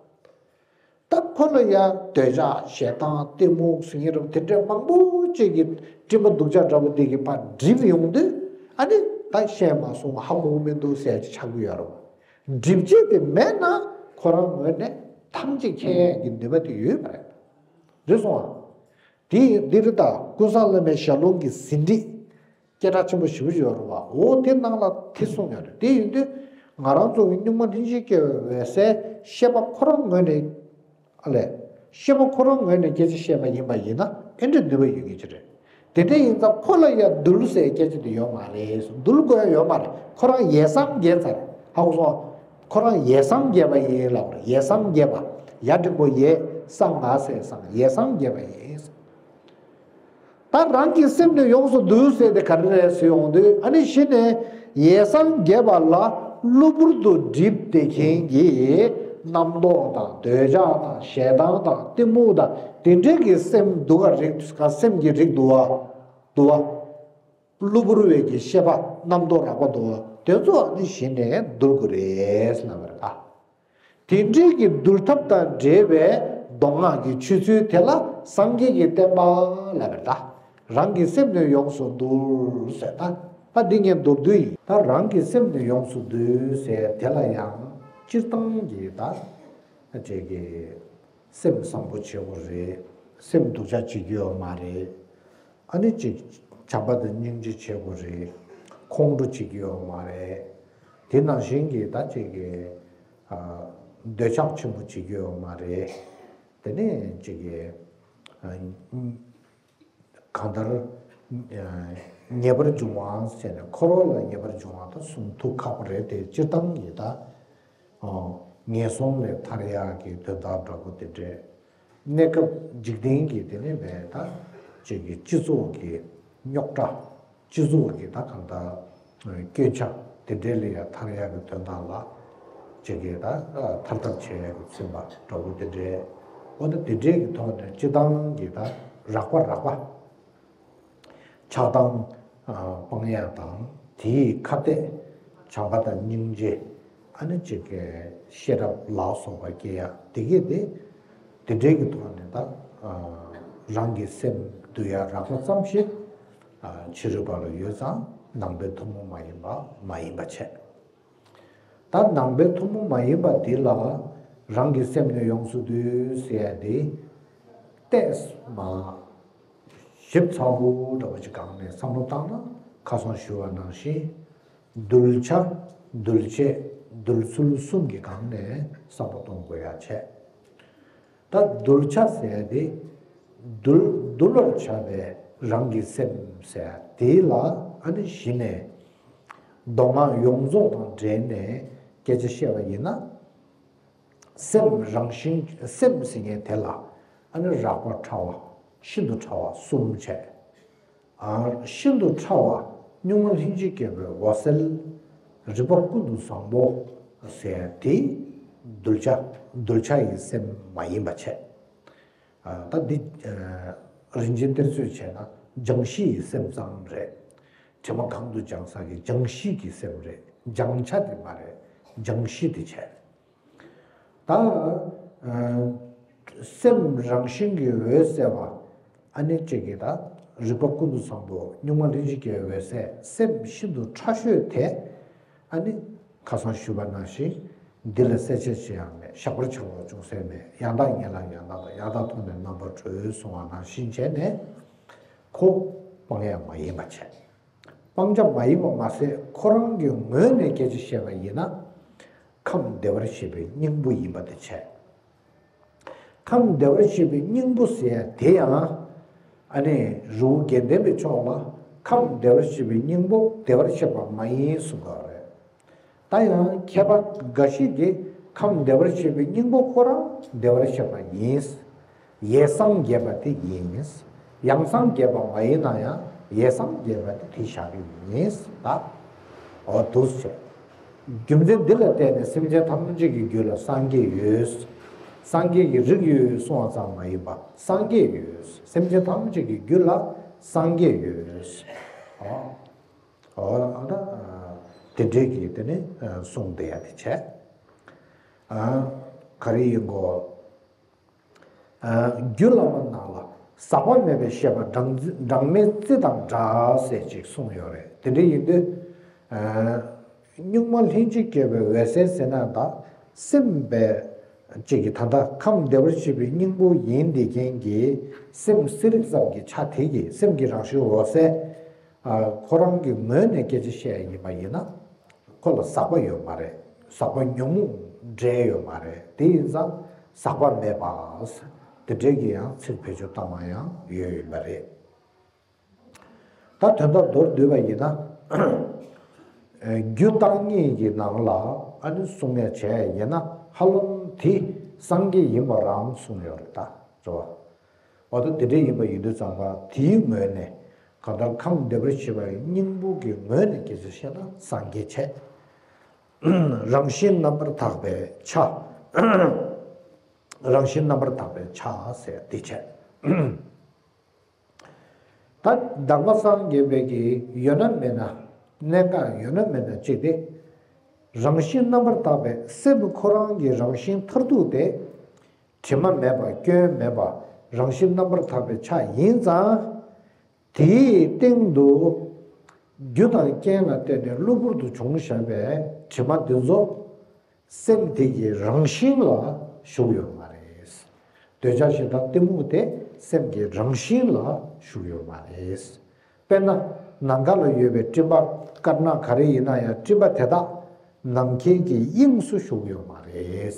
ད་ཁོ་ལ་ཡང་འདོད་ཆགས་ཞེ་སྡང་གཏི་མུག་ཟེར་མཁན་རབ་དེ་འདྲའི་མང་པོ་ཅིག་གི་སྤྲིན་པ་སྡུག་ཅག་འདྲ་པོ་འདི་གི་ཕར་འགྲིབ་ཡོང་དུས་ཨ་ནི་ད་བཤད་མ་སོང་ཧ་གོ་གི་མི་འདུག་ཟེར་ཅིག་ཆགས་ཀྱི་ཡོད་རེད་བ། འགྲིབ་བྱེད་དེ་མེད་ན་ཁོ་རང་ངོས་ནས་ཐམས་ཅད་མཁྱེན་ཡས་ཀྱི་ནུས་པ་དེ་ཡོད་པ་རེད། རེད་སོང་ཨ། དེ་འདི་རེད་ད། ཀུན་བཟང་བླ་མའི་ཞལ་ལུང་གི་ཟིན་བྲིས། སྐད་གྲགས་ཆེན་པོ་ཞེ་པོ་ཅིག་ཡོད་རེད་བ། འོ་དེ་ནང་ལ་དེ་གསུངས་ཡོད་རེད། དེ་ཡིན་དུས་ང་རང་ཚོ་གི་གཉུག་མ་ལྷན་ཅིག་སྐྱེས་པའི་འོད་གསལ་ཤེས་པ་ཁོ་རང་ངོས་ནས་ཨ་ལས། ཤེས་པ་ཁོ་རང་ངོས་ནས་སྐད་ཆ་བཤད་པ་ཡིན་པ་ཡིན་ན་ཨེ་འདྲ་ནུས་པ་ཡོད་ཀྱི་ཅིག་རེད། དེ་འདྲ་ཡིན་ཙང་ཁོ་ལ་ཡང་འདུལ་ཟེར་སྐད་ཆ་དེ་ཡོད་མ་རེད། འདུལ་དགོས་ཡ་ཡོད་མ་རེད། ཁོ་རང་ཡས་སངས་རྒྱས་ཚར་ཧ་གོ་སོང་། ཁོ་རང་ཡས་སངས་རྒྱས་པ་ཡིན་ལབ་རེད། ཡས་སངས་རྒྱས་པ། ཡ་འགྲེང་བུ་ཡས། སངས་ང་ཟེར་སངས། ཡས་སངས་རྒྱས་པ་ཡིན། ད་རང་གི་སེམས་ནི་ཡོངས་སུ་འདུལ་ཟེར་དེ་ག་རེ་རེད་ཟེར་ཡོང་དུས་ཨ་ནི་གཞི་ནས་ཡས་སངས་རྒྱས་པ་ལ་གློ་བུར་དུ་སྒྲིབ་བསྡད་མཁན་གྱི་རྣམ་རྟོག་དང་འདོད་ཆགས་དང་ཞེ་སྡང་དང་གཏི་མུག་དང་དེ་འདྲའི་གི་སེམས་སྡུག་ག་རིགས་སེམས་ཀྱི་རིགས་སྡུག་པ་སྡུག་པ། གློ་བུར་བའི་གི་ཤེས་པ་རྣམ་རྟོག་རགས་པ་འདུག་དེ་ཚོ་ནི་གཞི་ནས་འདུལ་དགོས་རེད་ལབ་པ་རེད་ད། དེ་འདྲའི་གི་འདུལ་ཐབས་དང་འབྲེལ་བའི་མདོ་སྔགས་ཀྱི་ཆོས་ཚུལ་དེ་ལ་སངས་རྒྱས་ཀྱི་བསྟན་པ་ལབ་པ་རེད་ད། རང་གི་སེམས་ནི་ཡོངས་སུ་འདུལ་ཟེར་ད། ད་འདི་ངས་མདོར་བསྡུས་ཡིན། ད་རང་གི་སེམས་ནི་ཡོངས་སུ་འདུལ་ཟེར་དེ་ལ་ཡང་སྤྱིར་བཏང་གི་ད། ཅིག་གི་སེམས་བཟང་པོ་བྱེད་དགོས་རེད། སེམས་སྡུག་ཅག་བྱེད་རྒྱུ་ཡོད་མ་རེད། ཨ་ནི་ཅིག་བྱམས་པ་དང་སྙིང་རྗེ་བྱེད་དགོས་རེད། ཁོང་ཁྲོ་བྱེད་རྒྱུ་ཡོད་མ་རེད། དེ་ནང་བཞིན་གྱི་ད་ཅིག་གི་ཨ་འདོད་ཆགས་ཆེན་པོ་བྱེད་རྒྱུ་ཡོད་མ་རེད། དེ་ནས་ཅིག་གི་ཨ་གང་ལྟར་ཨ་ངེས་པར་འབྱུང་བ་ཟེར་ནས་འཁོར་བ་ལ་ངེས་པར་འབྱུང་བ་ད་གསུང་ཐུགས་ཁག་པོ་རེད་དེ་སྤྱིར་བཏང་གི་ད། ཨོ། ངན་སོང་ལས་ཐར་ཡག་གི་དོན་དག་འདྲ་པོ་དེ་འདྲས། གནས་སྐབས་འཇིག་རྟེན་གྱི་དེ་ནས་བས་ད་ཅིག་གི་སྤྱི་ཚོགས་ཀྱི་རྙོག་དྲ། སྤྱི་ཚོགས་ཀྱི་ད་གང་ལྟར་སྐྱོན་ཆ་དེ་འདྲས་ལས་ཡང་ཐར་ཡག་གི་དོན་དག་ལ་ཅིག་གི་ད་ཐར་ཐབས་བྱེད་ཡག་གི་ཚུལ་པ་འདྲ་པོ་དེ་འདྲས། འོ་ད་དེ་འདྲས་ཀྱི་ཐོག་ནས་སྤྱི་བཏང་གི་ད་རགས་པ་རགས་པ། ཆགས་སྡང་ཨ་སྤང་ཡག་དང་དེའི་ཁ་གཏད་བྱམས་པ་དང་སྙིང་རྗེ། ཨ་ནི་ཅིག་གི་ཤེས་རབ་ལ་སོགས་པ་སྐྱེ་ཡག་དེ་གས་དེ། དེ་འདྲའི་གི་ཐོག་ནས་ད་ཨ་རང་གི་སེམས་འདུལ་ཡག་རགས་པ་ཙམ་ཞིག་ཨ་ཕྱི་རོལ་པ་ལ་ཡོད་ཙང་ནང་པའི་ཐུན་མོང་མ་ཡིན་པ་མ་ཡིན་པ་བྱས། ད་ནང་པའི་ཐུན་མོང་མ་ཡིན་པ་འདི་ལ་རང་གི་སེམས་ནི་ཡོངས་སུ་འདུལ་ཟེར་ཡ་འདི་ཏོག་ཙམ་ཞིབ་ཚགས་པོ་འདྲ་པོ་ཅིག་སྒང་ནས་བསམ་བློ་བཏང་ན་ཁ་སང་ཞུས་པ་ནང་བཞིན་གདུལ་བྱ་གདུལ་བྱེད་འདུལ་ཚུལ་གསུམ་གྱི་སྒང་ནས་བསམ་བློ་གཏོང་དགོས་ཡ་བྱས། ད་གདུལ་བྱ་ཟེར་ཡ་དེ་གདུལ་གདུལ་བར་བྱ་བའི་རང་གི་སེམས་ཟེར་ཡ་དེ་ལ་ཨ་ནི་གཞི་ནས་མདོ་སྔགས་ཡོངས་རྫོགས་དང་འབྲེལ་ནས་སྐད་ཆ་བཤད་པ་ཡིན་ན། སེམས་རང་བཞིན་སེམས་ཟེར་མཁན་དེ་ལ་ཨ་ནི་རགས་པ་ཕྲ་བ་ཤིན་ཏུ་ཕྲ་བ་གསུམ་བྱས། ཨ་ཤིན་ཏུ་ཕྲ་བ་གཉུག་མ་ལྷན་ཅིག་སྐྱེས་པའི་འོད་གསལ། རིག་པ་ཀུན་ཏུ་བཟང་པོ་ཟེར་དེ་གདུལ་བྱ་གདུལ་བྱ་ཡི་སེམས་མ་ཡིན་པ་བྱས། ཨ་ད་འདི་ཨ་རིན་ཆེན་གཏེར་མཛོད་བྱས་ན་སྦྱང་གཞི་ཡི་སེམས་ཙམ་རེད། དྲི་མ་གང་དུ་སྦྱང་ས་གི་སྦྱང་གཞི་གི་སེམས་རེད། སྦྱང་བྱ་དེ་མ་རེད། སྦྱང་གཞི་དེ་བྱས། ད་ཨ་སེམས་རང་བཞིན་གྱི་འོད་གསལ་བ། ཨ་ནི་གཅིག་གིས་ད་རིག་པ་ཀུན་ཏུ་བཟང་པོ་གཉུག་མ་ལྷན་ཅིག་སྐྱེས་འོད་གསལ་སེམས་ཤིན་ཏུ་ཕྲ་ཤོས་དེ། ཨ་ནི་ཁ་སང་ཞུས་པ་ནང་བཞིན་འདི་ལ་གསལ་བྱེད་ཅི་ཡང་མེད། བཞག་པར་བྱ་བ་ཅུང་ཟད་མེད། ཡང་དག་ཉིད་ལ་ཡང་དག་དང་། ཡང་དག་མཐོང་ནས་རྣམ་པར་གྲོལ་གསུང་བ་ནང་བཞིན་བྱས་ནས་ཁོ་སྤང་ཡག་མ་ཡིན་པ་བྱས། སྤང་བྱ་མ་ཡིན་པ་མ་ཟད་ཁོ་རང་གི་ངོས་ནས་སྐད་ཆ་བཤད་པ་ཡིན་ན་ཁམས་བདེ་བར་གཤེགས་པའི་སྙིང་པོ་ཡིན་པ་དེ་བྱས། ཁམས་བདེ་བར་གཤེགས་པའི་སྙིང་པོ་ཟེར་ཡ་དེ་ཡང་ཨ་ནི་རི་བོ་དགེ་ལྡན་པའི་ཕྱོགས་ལ་ཁམས་བདེ་བར་གཤེགས་པའི་སྙིང་པོ་བདེ་བར་གཤེགས་པ་མ་ཡིན་གསུང་གི་རེད། ད་ཡང་མཁས་པ་འགའ་ཞིག་གིས་ཁམས་བདེ་བར་གཤེགས་པའི་སྙིང་པོ་ཁོ་རང་བདེ་བར་གཤེགས་པ་ཡིན། ཡས་སངས་རྒྱས་པ་དེ་ཡིན། ཡང་སངས་རྒྱས་པ་མ་ཡིན་ན་ཡང་ཡས་སངས་རྒྱས་པ་དེ་དེ་བཞག་གི་ཡིན་ད། འོ་འདུག་སེ། རྒྱུ་མཚན་འདི་ལ་བརྟེན་ནས་སེམས་ཅན་ཐམས་ཅད་ཀྱི་རྒྱུད་ལ་སངས་རྒྱས་ཡོད། སངས་རྒྱས་ཀྱི་རིགས་ཡོད་གསུང་བ་ཙམ་མ་ཡིན་པ་སངས་རྒྱས་ཡོད། སེམས་ཅན་ཐམས་ཅད་ཀྱི་རྒྱུད་ལ་སངས་རྒྱས་ཡོད། འོ། འོ་ད་དེ་འདྲའི་གི་དེ་ནི་གསུངས་བསྡད་ཡ་དེ་བྱས། ག་རེ་ཡིན་གོ། རྒྱུད་བླ་མ་ནང་ལ་ཟག་པ་མེད་པའི་ཤེས་པ་སྦྲང་རྫི་སྦྲང་མའི་རྩི་དང་འདྲ་ཟེར་ཅིག་གསུངས་ཡོད་རེད། དེ་འདྲ་ཡིན་དུས། གཉུག་མ་ལྷན་ཅིག་སྐྱེས་པའི་འོད་གསལ་ཟེར་ན་ད་སེམས་པའི་ཅིག་གི་ད་ལྟ་ཁམས་བདེ་བར་གཤེགས་པའི་སྙིང་པོ་ཡིན་བསྡད་མཁན་གྱི་སེམས་སེ་རིགས་ཙམ་གྱི་ཆ་དེ་གི་སེམས་ཀྱི་རང་བཞིན་འོད་གསལ་ཁོ་རང་གི་ངོས་ནས་སྐད་ཆ་བཤད་ཡ་ཡིན་པ་ཡིན་ན། ཁོ་ལ་ཟག་པ་ཡོད་མ་རེད། ཟག་པ་ཉོན་མོངས་འདྲེས་ཡོད་མ་རེད། དེ་ཡིན་ཙང་ཟག་པ་མེད་པ། དེ་འདྲའི་གི་ཡང་ཚིག་བེད་སྤྱོད་བཏང་བ་ཡང་ཡོད་ཡིན་པ་རེད། ད་དོན་དག་མདོར་བསྡུས་པ་ཡིན་ན། རྒྱུ་བརྟག་གཉིས་ཀྱི་ནང་ལ་ཨ་ནི་གསུང་ཡ་བྱས་ཡིན་ན་ཧ་ལམ་དེ་སངས་རྒྱས་ཡིན་པ་རང་གསུངས་ཡོད་རེད་ད། རེད་བ། འོ་ད་དེ་འདྲ་ཡིན་པ་ཡིན་དུས་ཙམ་པ་དེའི་ངོས་ནས་གང་ལྟར་ཁམས་བདེ་བར་གཤེགས་པའི་སྙིང་པོ་གི་ངོས་ནས་སྐད་ཆ་བཤད་ན་སངས་རྒྱས་བྱས། རང་བཞིན་རྣམ་པར་དག་པའི་ཆ། རང་བཞིན་རྣམ་པར་དག་པའི་ཆ་ཟེར་དེ་བྱས། ད་དག་པ་སངས་རྒྱས་པའི་གི་ཡོད་ན་མེད་ན་གནད་འགག་ཡོད་ན་མེད་ན་གཅིག་སྟེ། རང་བཞིན་རྣམ་པར་དག་པའི་སེམས་ཁོ་རང་གི་རང་བཞིན་མཐར་ཐུག་དེ། དྲི་མ་མེད་པ་སྐྱོན་མེད་པ་རང་བཞིན་རྣམ་པར་དག་པའི་ཆ་ཡིན་ཙང་། དེའི་སྟེང་དུ་རྒྱུ་དང་རྐྱེན་ལ་བརྟེན་ནས་གློ་བུར་དུ་བྱུང་བཞག་པའི་དྲི་མ་འདི་ཚོ་སེམས་དེ་གི་རང་བཞིན་ལ་ཞུགས་ཡོད་མ་རེད། འདོད་ཆགས་ཞེ་སྡང་གཏི་མུག་དེ་སེམས་ཀྱི་རང་བཞིན་ལ་ཞུགས་ཡོད་མ་རེད། དཔེར་ན་ནམ་མཁའ་ལ་ཡོད་པའི་སྤྲིན་པ་དཀར་ནག་ག་རེ་ཡིན་ན་ཡང་སྤྲིན་པ་དེ་དག་ནམ་མཁའི་གི་དབྱིངས་སུ་ཞུགས་ཡོད་མ་རེད།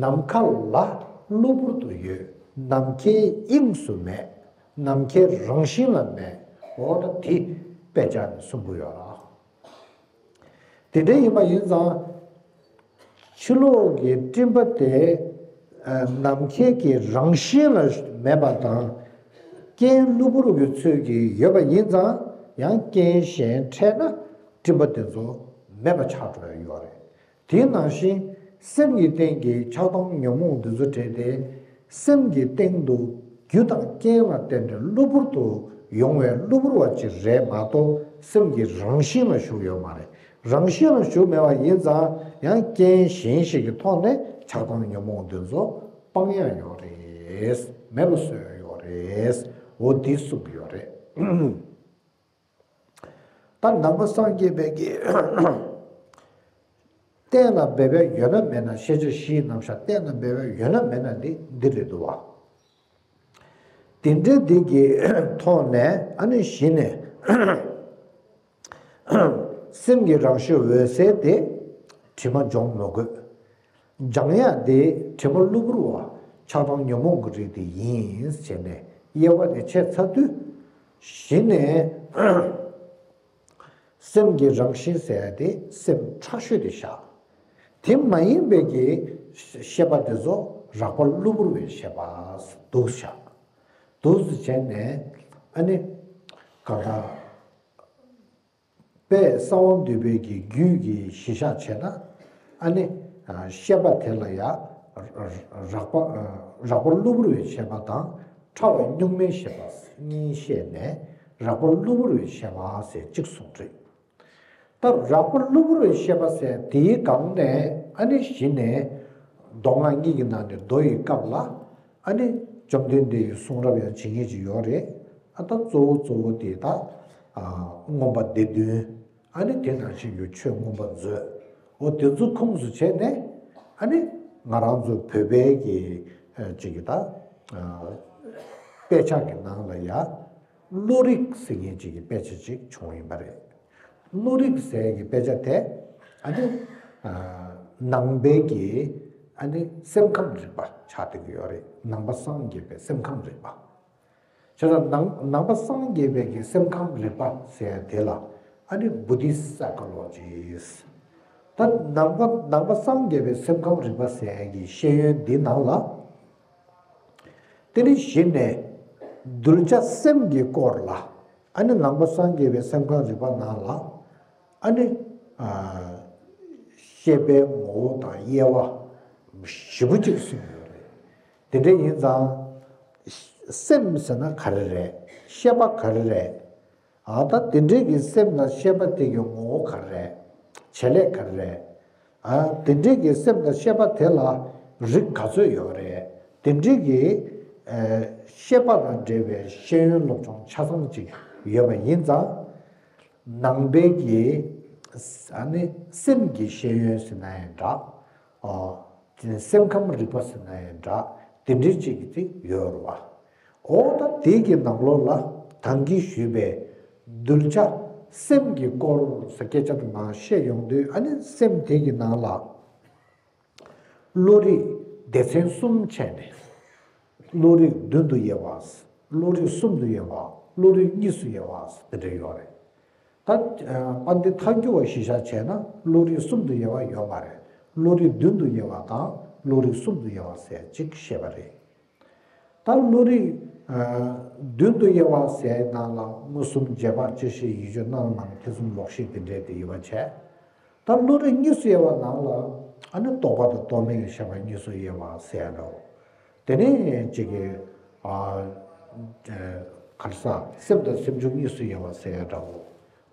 ནམ་མཁའ་ལ་གློ་བུར་དུ་ཡོད། ནམ་མཁའི་དབྱིངས་སུ་མེད། ནམ་མཁའི་རང་བཞིན་ལ་མེད། འོ་ད་དེ་དཔེ་ཆ་ནས་གསུང་གི་ཡོད་ལ། དེ་འདྲ་ཡིན་པ་ཡིན་ཙང་། ཕྱི་ལོགས་ཀྱི་སྤྲིན་པ་དེ་ནམ་མཁའི་གི་རང་བཞིན་ལ་མེད་པ་དང་། རྐྱེན་གློ་བུར་གྱི་ཚུལ་གྱིས་ཡོད་པ་ཡིན་ཙང་ཡང་རྐྱེན་གཞན་འཕྲད་ན་སྤྲིན་པ་དེ་ཚོ་མེད་པ་ཆགས་འགྲོ་ཡ་ཡོད་རེད། དེ་ནང་བཞིན་སེམས་ཀྱི་སྟེང་གི་ཆགས་སྡང་ཉོན་མོངས་འདི་ཚོ་བྲལ་ཏེ། སེམས་ཀྱི་སྟེང་དུ་རྒྱུ་དང་རྐྱེན་ལ་བརྟེན་ནས་གློ་བུར་དུ་ཡོང་བའི་གློ་བུར་བ་ཅིག་རེད་མ་གཏོགས་སེམས་ཀྱི་རང་བཞིན་ལ་ཞུགས་ཡོད་མ་རེད། རང་བཞིན་ལ་ཞུགས་མེད་པ་ཡིན་ཙང་ཡང་རྐྱེན་གཞན་ཞིག་གི་ཐོག་ནས་ཆགས་སྡང་ཉོན་མོངས་འདི་ཚོ་སྤང་ཡ་ཡོད་རེད། མེད་པ་བཟོ་ཡ་ཡོད་རེད། འོ་འདི་གསུངས་ཀྱི་ཡོད་རེད། ད་ནང་པ་སངས་རྒྱས་པའི་གི་གཏན་ལ་འབེབས་པ་ཡོད་ན་མེད་ན། ཤེས་བྱ་བཞིའི་རྣམ་གཞག་གཏན་ལ་འབེབས་པ་ཡོད་ན་མེད་ན་འདི་འདི་རེད་འདུག་བ། དེ་འདྲའི་འདི་གི་ཐོག་ནས་ཨ་ནི་གཞི་ནས་སེམས་ཀྱི་རང་བཞིན་འོད་གསལ་དེ་དྲི་མ་སྦྱོང་མི་དགོས། སྦྱང་ཡག་དེ་དྲི་མ་གློ་བུར་བ་ཆགས་སྡང་ཉོན་མོངས་ཀྱི་རིགས་དེ་ཡིན་ཟེར་ནས་དབྱེ་བ་དེ་ཕྱེ་ཚར་དུས། གཞི་ནས་སེམས་ཀྱི་རང་བཞིན་ཟེར་ཡ་དེ་སེམས་ཕྲ་ཤོས་དེ་བཞག་དེ་མ་ཡིན་པའི་གི་ཤེས་པ་དེ་ཚོ་རགས་པ་གློ་བུར་བའི་ཤེས་པ་འདུག་བཞག་འདུག་ཟེར་བྱས་ནས་ཨ་ནི་གང་ལྟར། དཔལ་གསང་བ་འདུས་པའི་གི་རྒྱུད་ཀྱི་གཞི་བཞག་བྱས་ན། ཨ་ནི། ཤེས་པ་དེ་ལ་ཡང་། རགས་པ། རགས་པ་གློ་བུར་བའི་ཤེས་པ་དང་། ཕྲ་བ་གཉུག་མའི་ཤེས་པ་གཉིས་བཤད་ནས་རགས་པ་གློ་བུར་བའི་ཤེས་པ་ཟེར་གཅིག་གསུངས་རེད། ད་རགས་པ་གློ་བུར་བའི་ཤེས་པ་ཟེར་དེའི་སྒང་ནས་ཨ་ནི་གཞི་ནས་མདོ་སྔགས་གཉིས་ཀྱི་ནང་ནས་མདོ་ཡི་སྐབས་ལ། ཨ་ནི་བཅོམ་ལྡན་འདས་ཀྱི་གསུང་རབ་ཡང་ཇི་སྙེད་ཅིག་ཡོད་རེད། ཨ་ད་གཙོ་བོ་གཙོ་བོ་དེ་ད་ཨ་མངོན་པ་སྡེ་བདུན། ཨ་ནི་དེ་ནང་བཞིན་གྱི་ཆོས་མངོན་པ་མཛོད། འོ་དེ་ཚོ་ཁུངས་སུ་བྱས་ནས་ཨ་ནི་ང་རང་ཚོ་བོད་པའི་གི་ཨ་ཅིག་གི་ད་ཨ་དཔེ་ཆ་གི་ནང་ལ་ཡ་བློ་རིག་ཟེར་མཁན་ཅིག་གི་དཔེ་ཆ་ཅིག་བྱུང་ཡིན་པ་རེད། བློ་རིག་ཟེར་གྱི་དཔེ་ཆ་དེ་ཨ་ནི་ཨ་ནང་པའི་གི་ཨ་ནི་སེམས་ཁམས་རིག་པ་ཆགས་བསྡད་ཀྱི་ཡོད་རེད། ནང་པ་སངས་རྒྱས་པའི་སེམས་ཁམས་རིག་པ། བྱས་ཙང་ནང་ནང་པ་སངས་རྒྱས་པའི་གི་སེམས་ཁམས་རིག་པ་ཟེར་དེ་ལ་ཨ་ནི་བུ་དྷིསི་སའི་ཀོ་ལོ་ཇི་ཟེར། ད་ནང་པ་ནང་པ་སངས་རྒྱས་པའི་སེམས་ཁམས་རིག་པ་ཟེར་གྱི་ཤེས་ཡོན་འདི་ནང་ལ། དེ་ནི་གཞི་ནས་གདུལ་བྱ་སེམས་ཀྱི་སྐོར་ལ་ཨ་ནི་ནང་པ་སངས་རྒྱས་པའི་སེམས་ཁམས་རིག་པ་ནང་ལ་ཨ་ནི་ཨ་ཤེས་པའི་ངོ་བོ་དང་དབྱེ་བ་ཞེ་པོ་ཅིག་གསུངས་ཡོད་རེད། དེ་འདྲ་ཡིན་ཙང་སེམས་ཟེར་ན་ག་རེ་རེད། ཤེས་པ་ག་རེ་རེད། ཨ་ད་དེ་འདྲའི་གི་སེམས་དང་ཤེས་པ་དེ་གི་ངོ་བོ་ག་རེ་རེད། བྱེད་ལས་ག་རེ་རེད། ཨ་དེ་འདྲའི་གི་སེམས་དང་ཤེས་པ་དེ་ལ་རིགས་ག་ཚོད་ཡོད་རེད། དེ་འདྲའི་གི་ཨ་ཤེས་པ་དང་འབྲེལ་བའི་ཤེས་ཡོན་སློབ་སྦྱོང་ཆ་ཚང་ཅིག་ཡོད་པ་ཡིན་ཙང་། ནང་པའི་གི་ཨ་ནི་སེམས་ཀྱི་ཤེས་ཡོན་ཟེར་ན་ཡང་འདྲ། ཨ་སེམས་ཁམས་རིག་པ་ཟེར་ན་ཡང་འདྲ། དེ་འདྲའི་ཅིག་གི་དེ་ཡོད་རེད་བ། འོ་ད་དེ་གི་ནང་ལོགས་ལ་ད་གིན་ཞུས་པའི་གདུལ་བྱ་སེམས་ཀྱི་སྐོར་ཟེར་སྐད་ཆ་དེ་མར་བཤད་ཡོང་དུས། ཨ་ནི་སེམས་དེ་གི་ནང་ལ་བློ་རིག་སྡེ་ཚན་གསུམ་ཕྱེ་ནས། བློ་རིག་བདུན་དུ་དབྱེ་བ། བློ་རིག་གསུམ་དུ་དབྱེ་བ། བློ་རིག་གཉིས་སུ་དབྱེ་བ་དེ་འདྲ་ཡོད་རེད། ད་ཨ་དཔལ་ལྡན་ཐལ་འགྱུར་བ་གཞི་བཞག་བྱས་ན་བློ་རིག་གསུམ་དུ་དབྱེ་བ་ཡོད་མ་རེད། བློ་རིག་བདུན་དུ་དབྱེ་བ་དང་བློ་རིག་གསུམ་དུ་དབྱེ་བ་ཟེར་གཅིག་བཤད་པ་རེད། ད་བློ་རིག་ཨ་བདུན་དུ་དབྱེ་བ་ཟེར་ནང་ལ་མངོན་སུམ་རྗེས་དཔག་དཔྱོད་ཤེས་ཡིད་དཔྱོད་རྣམ་སྨིན་ཐེ་ཚོམ་ལོག་ཤེས་དེ་འདྲའི་དེ་དབྱེ་བ་བྱས། ད་བློ་རིག་གཉིས་སུ་དབྱེ་བ་ནང་ལ་ཨ་ནི་རྟོག་པ་དང་རྟོག་མེད་ཀྱི་ཤེས་པ་གཉིས་སུ་དབྱེ་བ་ཟེར་ཡ་འདྲ་བོ། དེ་ནས་ཅིག་གི་ཨ་ཨ་ག་རེ་ཟ། སེམས་དང་སེམས་བྱུང་གཉིས་སུ་དབྱེ་བ་ཟེར་ཡ་འདྲ་བོ།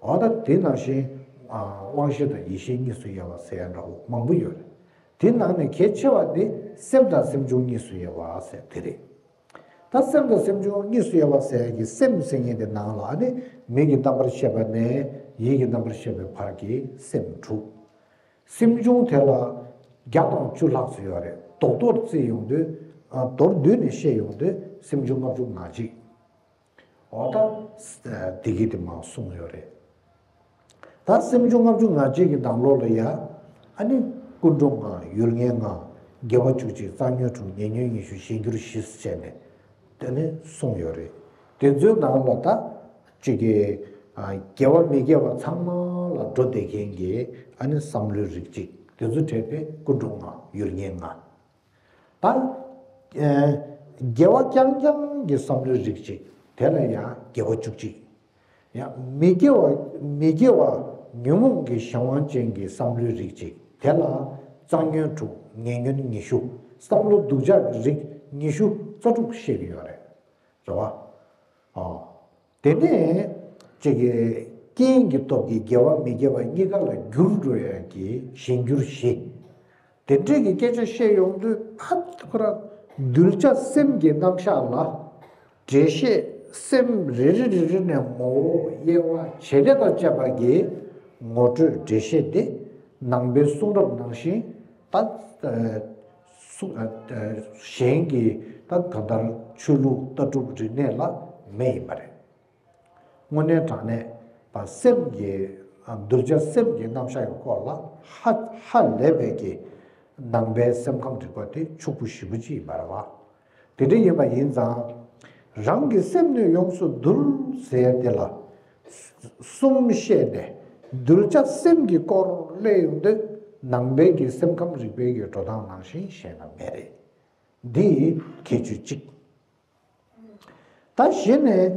འོ་ད་དེ་ནང་བཞིན་ཨ་དབང་ཤེས་དང་ཡིད་ཤེས་གཉིས་སུ་དབྱེ་བ་ཟེར་ཡ་འདྲ་བོ་མང་པོ་ཡོད་རེད། དེ་ནང་ནས་གལ་ཆེ་བ་དེ་སེམས་དང་སེམས་བྱུང་གཉིས་སུ་དབྱེ་བ་ཟེར་དེ་རེད། ད་སེམས་དང་སེམས་བྱུང་གཉིས་སུ་དབྱེ་བ་ཟེར་ཡ་གི་སེམས་ཟེར་མཁན་དེ་ནང་ལ་ཨ་ནི་མིག་གི་རྣམ་པར་ཤེས་པ་ནས་ཡིད་ཀྱི་རྣམ་པར་ཤེས་པའི་བར་གྱི་སེམས་དྲུག་སེམས་བྱུང་དེ་ལ་བརྒྱ་དང་བཅུ་ལྷག་ཙམ་ཡོད་རེད། མདོར་མདོར་བརྩིས་ཡོང་དུས་ཨ་མདོར་བསྡུས་ནས་བཤད་ཡོང་དུས་སེམས་བྱུང་ལྔ་བཅུ་ང་གཅིག་འོ་ད་དེ་གི་དེ་མར་གསུངས་ཡོད་རེད། ད་སེམས་བྱུང་ལྔ་བཅུ་ང་གཅིག་གི་ནང་ལོགས་ལ་ཡ་ཨ་ནི་ཀུན་འགྲོ་ལྔ། ཡུལ་ངན་ལྔ། དགེ་བ་བཅུ་གཅིག། རྩ་ཉོན་དྲུག། ཉེ་ཉོན་ཉི་ཤུ། གཞན་འགྱུར་བཞི་ཟེར་ནས་དེ་ནི་གསུངས་ཡོད་རེད། དེ་ཚོའི་ནང་ལ་ད་ཅིག་གི་ཨ་དགེ་བ་མི་དགེ་བ་ཚང་མ་ལ་འགྲོ་བསྡད་མཁན་གྱི་ཨ་ནི་བསམ་བློའི་རིགས་གཅིག་དེ་ཚོ་གྲས་དེ་ཀུན་འགྲོ་ལྔ། ཡུལ་ངན་ལྔ། ད་ཨེ་དགེ་བ་རྐྱང་རྐྱང་གི་བསམ་བློའི་རིགས་གཅིག་དེ་ལ་ཡང་དགེ་བ་བཅུ་གཅིག་ཡང་མི་དགེ་བ་མི་དགེ་བ་ཉོན་མོངས་ཀྱི་གཞན་དབང་ཅན་གྱི་བསམ་བློའི་རིགས་གཅིག་དེ་ལ་རྩ་ཉོན་དྲུག་ཉེ་ཉོན་ཉི་ཤུ། བསམ་བློ་སྡུག་ཅག་གི་རིགས་ཉི་ཤུ་རྩ་དྲུག་བཤད་ཀྱི་ཡོད་རེད། རེད་བ། ཨོ། དེ་ནས་ཅིག་གི་རྐྱེན་གྱི་སྟོབས་ཀྱིས་དགེ་བ་མི་དགེ་བ་གཉིས་ཀ་ལ་འགྱུར་འགྲོ་ཡ་གི་གཞན་འགྱུར་བཞི། དེ་འདྲའི་གི་སྐད་ཆ་བཤད་ཡོང་དུས་ཕར་ཁོ་རང་གདུལ་བྱ་སེམས་ཀྱི་རྣམ་གཞག་ལ་འགྲེལ་བཤད། སེམས་རེ་རེ་རེ་རེ་ནས་ངོ་བོ་དབྱེ་བ་བྱེད་ལས་དང་བཅས་པ་གི་ངོ་སྤྲོད་འགྲེལ་བཤད་དེ་ནང་པའི་གསུང་རབ་ནང་བཞིན་ད་ཨ་གསུང་ཨ་ཨ་གཞན་གྱི་ད་གང་ལྟར་ཆོས་ལུགས་ལྟ་གྲུབ་རིག་གནས་ལ་མེད་ཡིན་པ་རེད། དངོས་གནས་དྲང་གནས་པ་སེམས་ཀྱི་ཨ་གདུལ་བྱ་སེམས་ཀྱི་རྣམ་གཞག་གི་སྐོར་ལ་ཧ་ཧ་ལས་པའི་གི་ནང་པའི་སེམས་ཁམས་རིག་པ་དེ་ཕྱུག་པོ་ཞེ་པོ་ཅིག་ཡིན་པ་རེད་བ། དེ་འདྲ་ཡིན་པ་ཡིན་ཙང་། རང་གི་སེམས་ནི་ཡོངས་སུ་འདུལ་ཟེར་དེ་ལ་གསུམ་བཤད་ནས་གདུལ་བྱ་སེམས་ཀྱི་སྐོར་སླེབས་ཡོང་དུས་ནང་པའི་གི་སེམས་ཁམས་རིག་པའི་གི་འགྲོ་སྟངས་ནང་བཞིན་བཤད་ན་མེད་རེད། འདི་ཁྱད་ཆོས་གཅིག་ད་གཞི་ནས་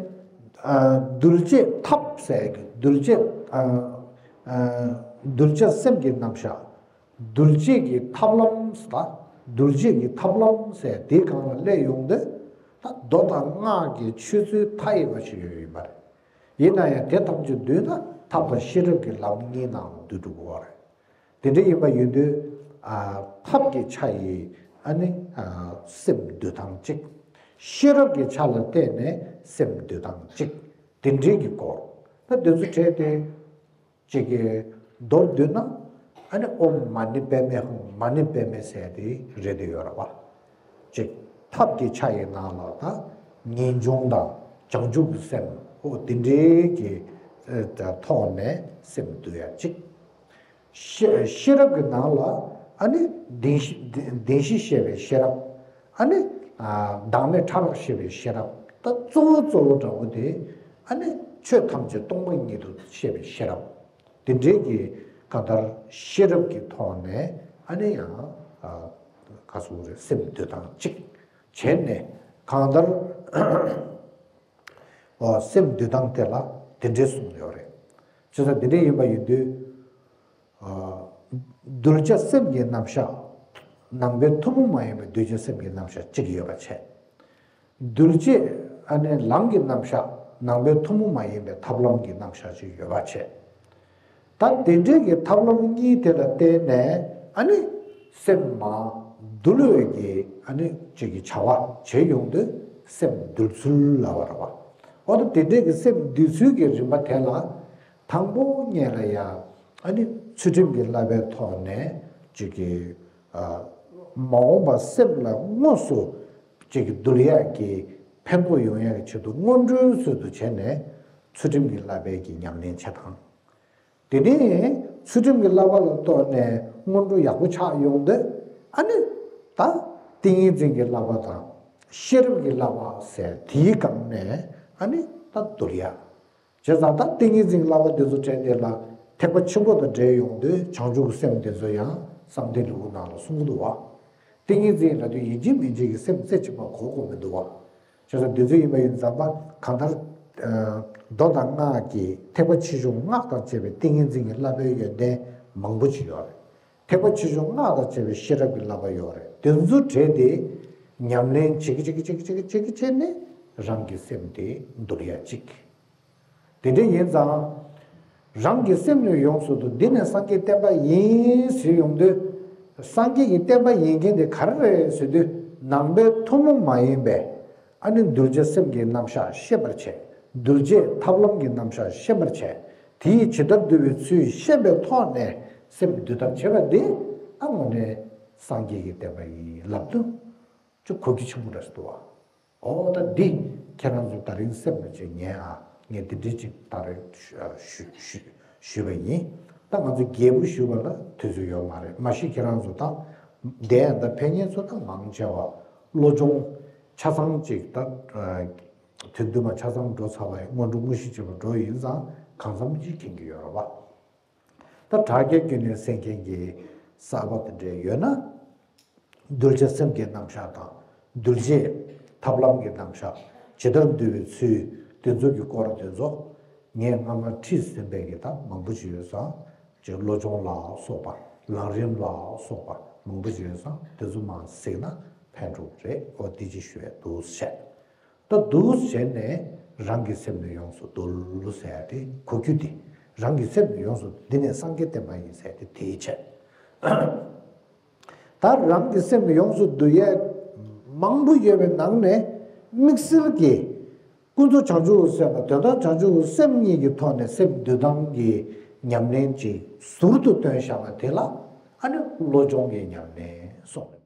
ཨ་གདུལ་བྱེད་ཐབས་ཟེར་གི་གདུལ་བྱེད་ཨ་ཨ་གདུལ་བྱ་སེམས་ཀྱི་རྣམ་གཞག་གདུལ་བྱེད་ཀྱི་ཐབས་ལམ་ཟེར། གདུལ་བྱེད་ཀྱི་ཐབས་ལམ་ཟེར་དེའི་སྒང་ལ་སླེབས་ཡོང་དུས་ད་མདོ་དང་སྔགས་ཀྱི་ཆོས་ཚུལ་མཐའ་ཡས་པ་ཞིག་ཡོད་ཡིན་པ་རེད། ཡིན་ན་ཡང་དེ་ཐམས་ཅད་བསྡུས་ན་ཐབས་དང་ཤེས་རབ་ཀྱི་ལམ་གཉིས་ནང་བསྡུས་འགྲོ་དགོས་པ་རེད། དེ་འདྲ་ཡིན་པ་ཡིན་དུས་ཨ་ཐབས་ཀྱི་ཆ་ཡིས་ཨ་ནི་ཨ་སེམས་འདུལ་སྟངས་གཅིག་ཤེས་རབ་ཀྱི་ཆ་ལ་བརྟེན་ནས་སེམས་འདུལ་སྟངས་གཅིག་དེ་འདྲའི་གི་སྐོར་ད་དེ་ཚོ་བྲལ་ཏེ་གཅིག་གི་མདོར་བསྡུས་ན་ཨ་ནི་ཨོཾ་མ་ཎི་པདྨེ་ཧཱུྃ་མ་ཎི་པདྨེ་ཟེར་དེ་རེད་དེ་ཡོད་རེད་བ། གཅིག་ཐབས་ཀྱི་ཆ་ཡི་ནང་ལ་ད་ངེས་འབྱུང་དང་བྱང་ཆུབ་ཀྱི་སེམས་འོ་དེ་འདྲའི་གི་ཨ་ཐོག་ནས་སེམས་འདུལ་ཡ་གཅིག་ཤེས་ཤེས་རབ་ཀྱི་ནང་ལ་ཨ་ནི་བདེན་བཞི་བདེན་བཞི་ཤེས་པའི་ཤེས་རབ། ཨ་ནི་ཨ་བདག་མེད་ཕྲ་རགས་ཤེས་པའི་ཤེས་རབ། ད་གཙོ་བོ་གཙོ་བོ་འདྲ་བོ་དེ་ཨ་ནི་ཆོས་ཐམས་ཅད་སྟོང་པ་ཉིད་དུ་ཤེས་པའི་ཤེས་རབ། དེ་འདྲའི་གི་གང་ལྟར་ཤེས་རབ་ཀྱི་ཐོག་ནས་ཨ་ནི་ཡང་ཨ་ག་ཟེར་དགོས་རེད། སེམས་འདུལ་སྟངས་གཅིག་བྱས་ནས་གང་ལྟར་ཨོ་སེམས་འདུལ་སྟངས་དེ་ལ་དེ་འདྲའི་གསུངས་ཡོད་རེད། བྱས་ཙང་དེ་འདྲའི་ཡིན་པ་ཡིན་དུས། ཨ་གདུལ་བྱ་སེམས་ཀྱི་རྣམ་གཞག་ནང་པའི་ཐུན་མོང་མ་ཡིན་པའི་གདུལ་བྱ་སེམས་ཀྱི་རྣམ་གཞག་གཅིག་ཡོད་པ་བྱས། གདུལ་བྱེད་ཨ་ནི་ལམ་གྱི་རྣམ་གཞག་ནང་པའི་ཐུན་མོང་མ་ཡིན་པའི་ཐབས་ལམ་གྱི་རྣམ་གཞག་ཅིག་ཡོད་པ་བྱས། ད་དེ་འདྲའི་གི་ཐབས་ལམ་གཉིས་དེ་ལ་བརྟེན་ནས་ཨ་ནི་སེམས་མ་འདུལ་བའི་གི་ཨ་ནི་ཅིག་གི་བྱ་བ་བྱེད་ཡོང་དུས་སེམས་འདུལ་ཚུལ་ལབ་པ་རེད་བ། འོ་ད་དེ་འདྲའི་གི་སེམས་འདུལ་ཚུལ་གྱི་རིམ་པ་དེ་ལ་དང་པོ་ཉིད་ལ་ཡ་ཨ་ནི་ཚུལ་ཁྲིམས་ཀྱི་བསླབ་པའི་ཐོག་ནས་ཅིག་གི་ཨ་མ་འོངས་པ་སེམས་ལ་དངོས་སུ་ཅིག་གི་འདུལ་ཡག་གི་ཕན་ཐོགས་ཡོང་ཡག་གི་ཆེད་དུ་སྔོན་འགྲོའི་ཚུལ་དུ་བྱས་ནས་ཚུལ་ཁྲིམས་ཀྱི་བསླབ་པའི་གི་ཉམས་ལེན་བྱེད་སྟངས། དེ་ནས་ཚུལ་ཁྲིམས་ཀྱི་བསླབ་པ་ལ་གཏོགས་ནས་སྔོན་འགྲོ་ཡག་པོ་ཆགས་ཡོང་དུས་ཨ་ནི་ད་ཏིང་ངེ་འཛིན་གྱི་བསླབ་པ་དང་ཤེས་རབ་ཀྱི་བསླབ་པ་ཟེར་དེའི་སྒང་ནས་ཨ་ནི་ད་འདུལ་ཡག་བྱས་ཙང་ད་ཏིང་ངེ་འཛིན་བསླབ་པ་འདི་ཚོ་དྲན་དེ་ལ་ཐེག་པ་ཆེན་པོ་དང་འབྲེལ་ཡོང་དུས་བྱང་ཆུབ་ཀྱི་སེམས་དེ་ཚོ་ཡང་གསང་བདེ་ལེའུ་ནང་ལ་གསུང་གི་འདུག་བ། ཏིང་ངེ་འཛིན་ལ་དུས་ཡིན་གཅིག་མིན་གཅིག་གི་སེམས་རྩེ་གཅིག་པ་གོ་དགོས་མི་འདུག་བ། བྱས་ཙང་འདི་ཚོ་ཡིན་པ་ཡིན་ཙང་པ་གང་ལྟར་མདོ་དང་སྔགས་ཀྱི་ཐེག་པ་ཆེ་ཆུང་སྔགས་དང་བཅས་པའི་ཏིང་ངེ་འཛིན་གྱི་བསླབ་པའི་ཡོན་ཏན་མང་པོ་ཅིག་ཡོད་རེད། ཐེག་པ་ཆེ་ཆུང་སྔགས་དང་བཅས་པའི་ཤེས་རབ་ཀྱི་བསླབ་པ་ཡོད་རེད། དེ་ཚོ་གྲས་དེ་ཉམས་ལེན་བྱེད་ཀྱི་བྱེད་ཀྱི་བྱེད་ཀྱི་བྱེད་ཀྱི་བྱེད་ཀྱི་བྱས་ནས་རང་གི་སེམས་དེ་འདུལ་ཡ་གཅིག་དེ་འདྲ་ཡིན་ཙང་། རང་གི་སེམས་ནི་ཡོངས་སུ་འདུལ། འདི་ནི་སངས་རྒྱས་བསྟན་པ་ཡིན་ཟེར་ཡོང་དུས། སངས་རྒྱས་ཀྱི་བསྟན་པ་ཡིན་མཁན་དེ་ག་རེ་རེད་ཟེར་དུས། ནང་པའི་ཐུན་མོང་མ་ཡིན་པའི་ཨ་ནི་གདུལ་བྱ་སེམས་ཀྱི་རྣམ་གཞག་ཤེས་པར་བྱས། གདུལ་བྱའི་ཐབས་ལམ་གྱི་རྣམ་གཞག་ཤེས་པར་བྱས། དེ་ཡིས་ཇི་ལྟར་འདུལ་བའི་ཚུལ་ཤེས་པའི་ཐོག་ནས་སེམས་འདུལ་ཐབས་བྱེད་པ་འདི་ཨ་དངོས་གནས་སངས་རྒྱས་ཀྱི་བསྟན་པ་ཡིན་ལབ་དུས་ཅུང་གོ་རྒྱུ་ཆེན་པོ་རེད་འདུག་བ། ཨོ་ད་འདི་ཁྱེད་རང་ཚོ་ད་རིང་སེམས་ལ་ཅིག་ཉན་ཨ། ངས་འདི་འདྲའི་ཅིག་ད་རེས་ཞུ་ཞུ་ཞུས་པ་ཡིན། ད་ང་ཚོ་རྒྱས་པོ་ཞུ་བ་ལ་དུས་ཚོད་ཡོད་མ་རེད། མ་གཞི་ཁྱེད་རང་ཚོ་ད་འདས་ཡང་ད་ཕན་ཉེན་ཚོ་ད་མང་ཆེ་བ་བློ་སྦྱོང་ཆ་ཚང་ཅིག་ད་དུས་འདུན་མ་ཆ་ཚང་འགྲོ་ཚར་བ་ཡིན། སྔོན་འགྲོ་དངོས་གཞི་བྱེད་པ་འགྲོ་ཡིན་ཙང་གང་འཚམ་ཅིག་མཁྱེན་གྱི་ཡོད་རེད་བ། ད་དྲ་རྒྱ་བརྒྱུད་ནས་གསན་མཁན་གྱི་གསར་པ་དེ་འདྲས་ཡོད་ན། གདུལ་བྱ་སེམས་ཀྱི་རྣམ་གཞག་དང་། གདུལ་བྱའི་ཐབས་ལམ་གྱི་རྣམ་གཞག་ཇི་ལྟར་འདུལ་བའི་ཚུལ་དེ་ཚོ་གི་སྐོར་དེ་ཚོ་ངས་སྔ་མ་ཁྲིད་ཟིན་པའི་གི་ད་མང་པོ་ཞིག་ཡོད་ཙང་། ཅིག་བློ་སྦྱོང་ལ་སོགས་པ་ལམ་རིམ་ལ་སོགས་པ་མང་པོ་ཞིག་ཡོད་ཙང་དེ་ཚོ་མར་གཟིགས་ན་ཕན་འགྲོ་གི་རེད། འོ་དེ་ཅིག་ཞུ་ཡས་འདུག་བྱས། ད་འདུག་བྱས་ནས་རང་གི་སེམས་ནི་ཡོངས་སུ་འདུལ་ཟེར་ཡ་དེ་གོ་རྒྱུ་དེ། རང་གི་སེམས་ནི་ཡོངས་སུ་འདི་ནས་སངས་རྒྱས་བསྟན་པ་ཡིན་ཟེར་ཡ་དེ་དེའི་ཆེད། ད་རང་གི་སེམས་ནི་ཡོངས་སུ་འདུལ་ཡ་མང་པོ་ཡོད་པའི་ནང་ནས་དམིགས་བསལ་གྱི་ཀུན་རྫོབ་བྱང་ཆུབ་སེམས་དང་དོན་དམ་བྱང་ཆུབ་སེམས་གཉིས་ཀྱི་ཐོག་ནས་སེམས་འདུལ་སྟངས་ཀྱི་ཉམས་ལེན་ཅིག་ཟུར་དུ་བཏོན་བཞག་པ་དེ་ལ་ཨ་ནི་བློ་སྦྱོང་གི་ཉམས་ལེན་གསུངས།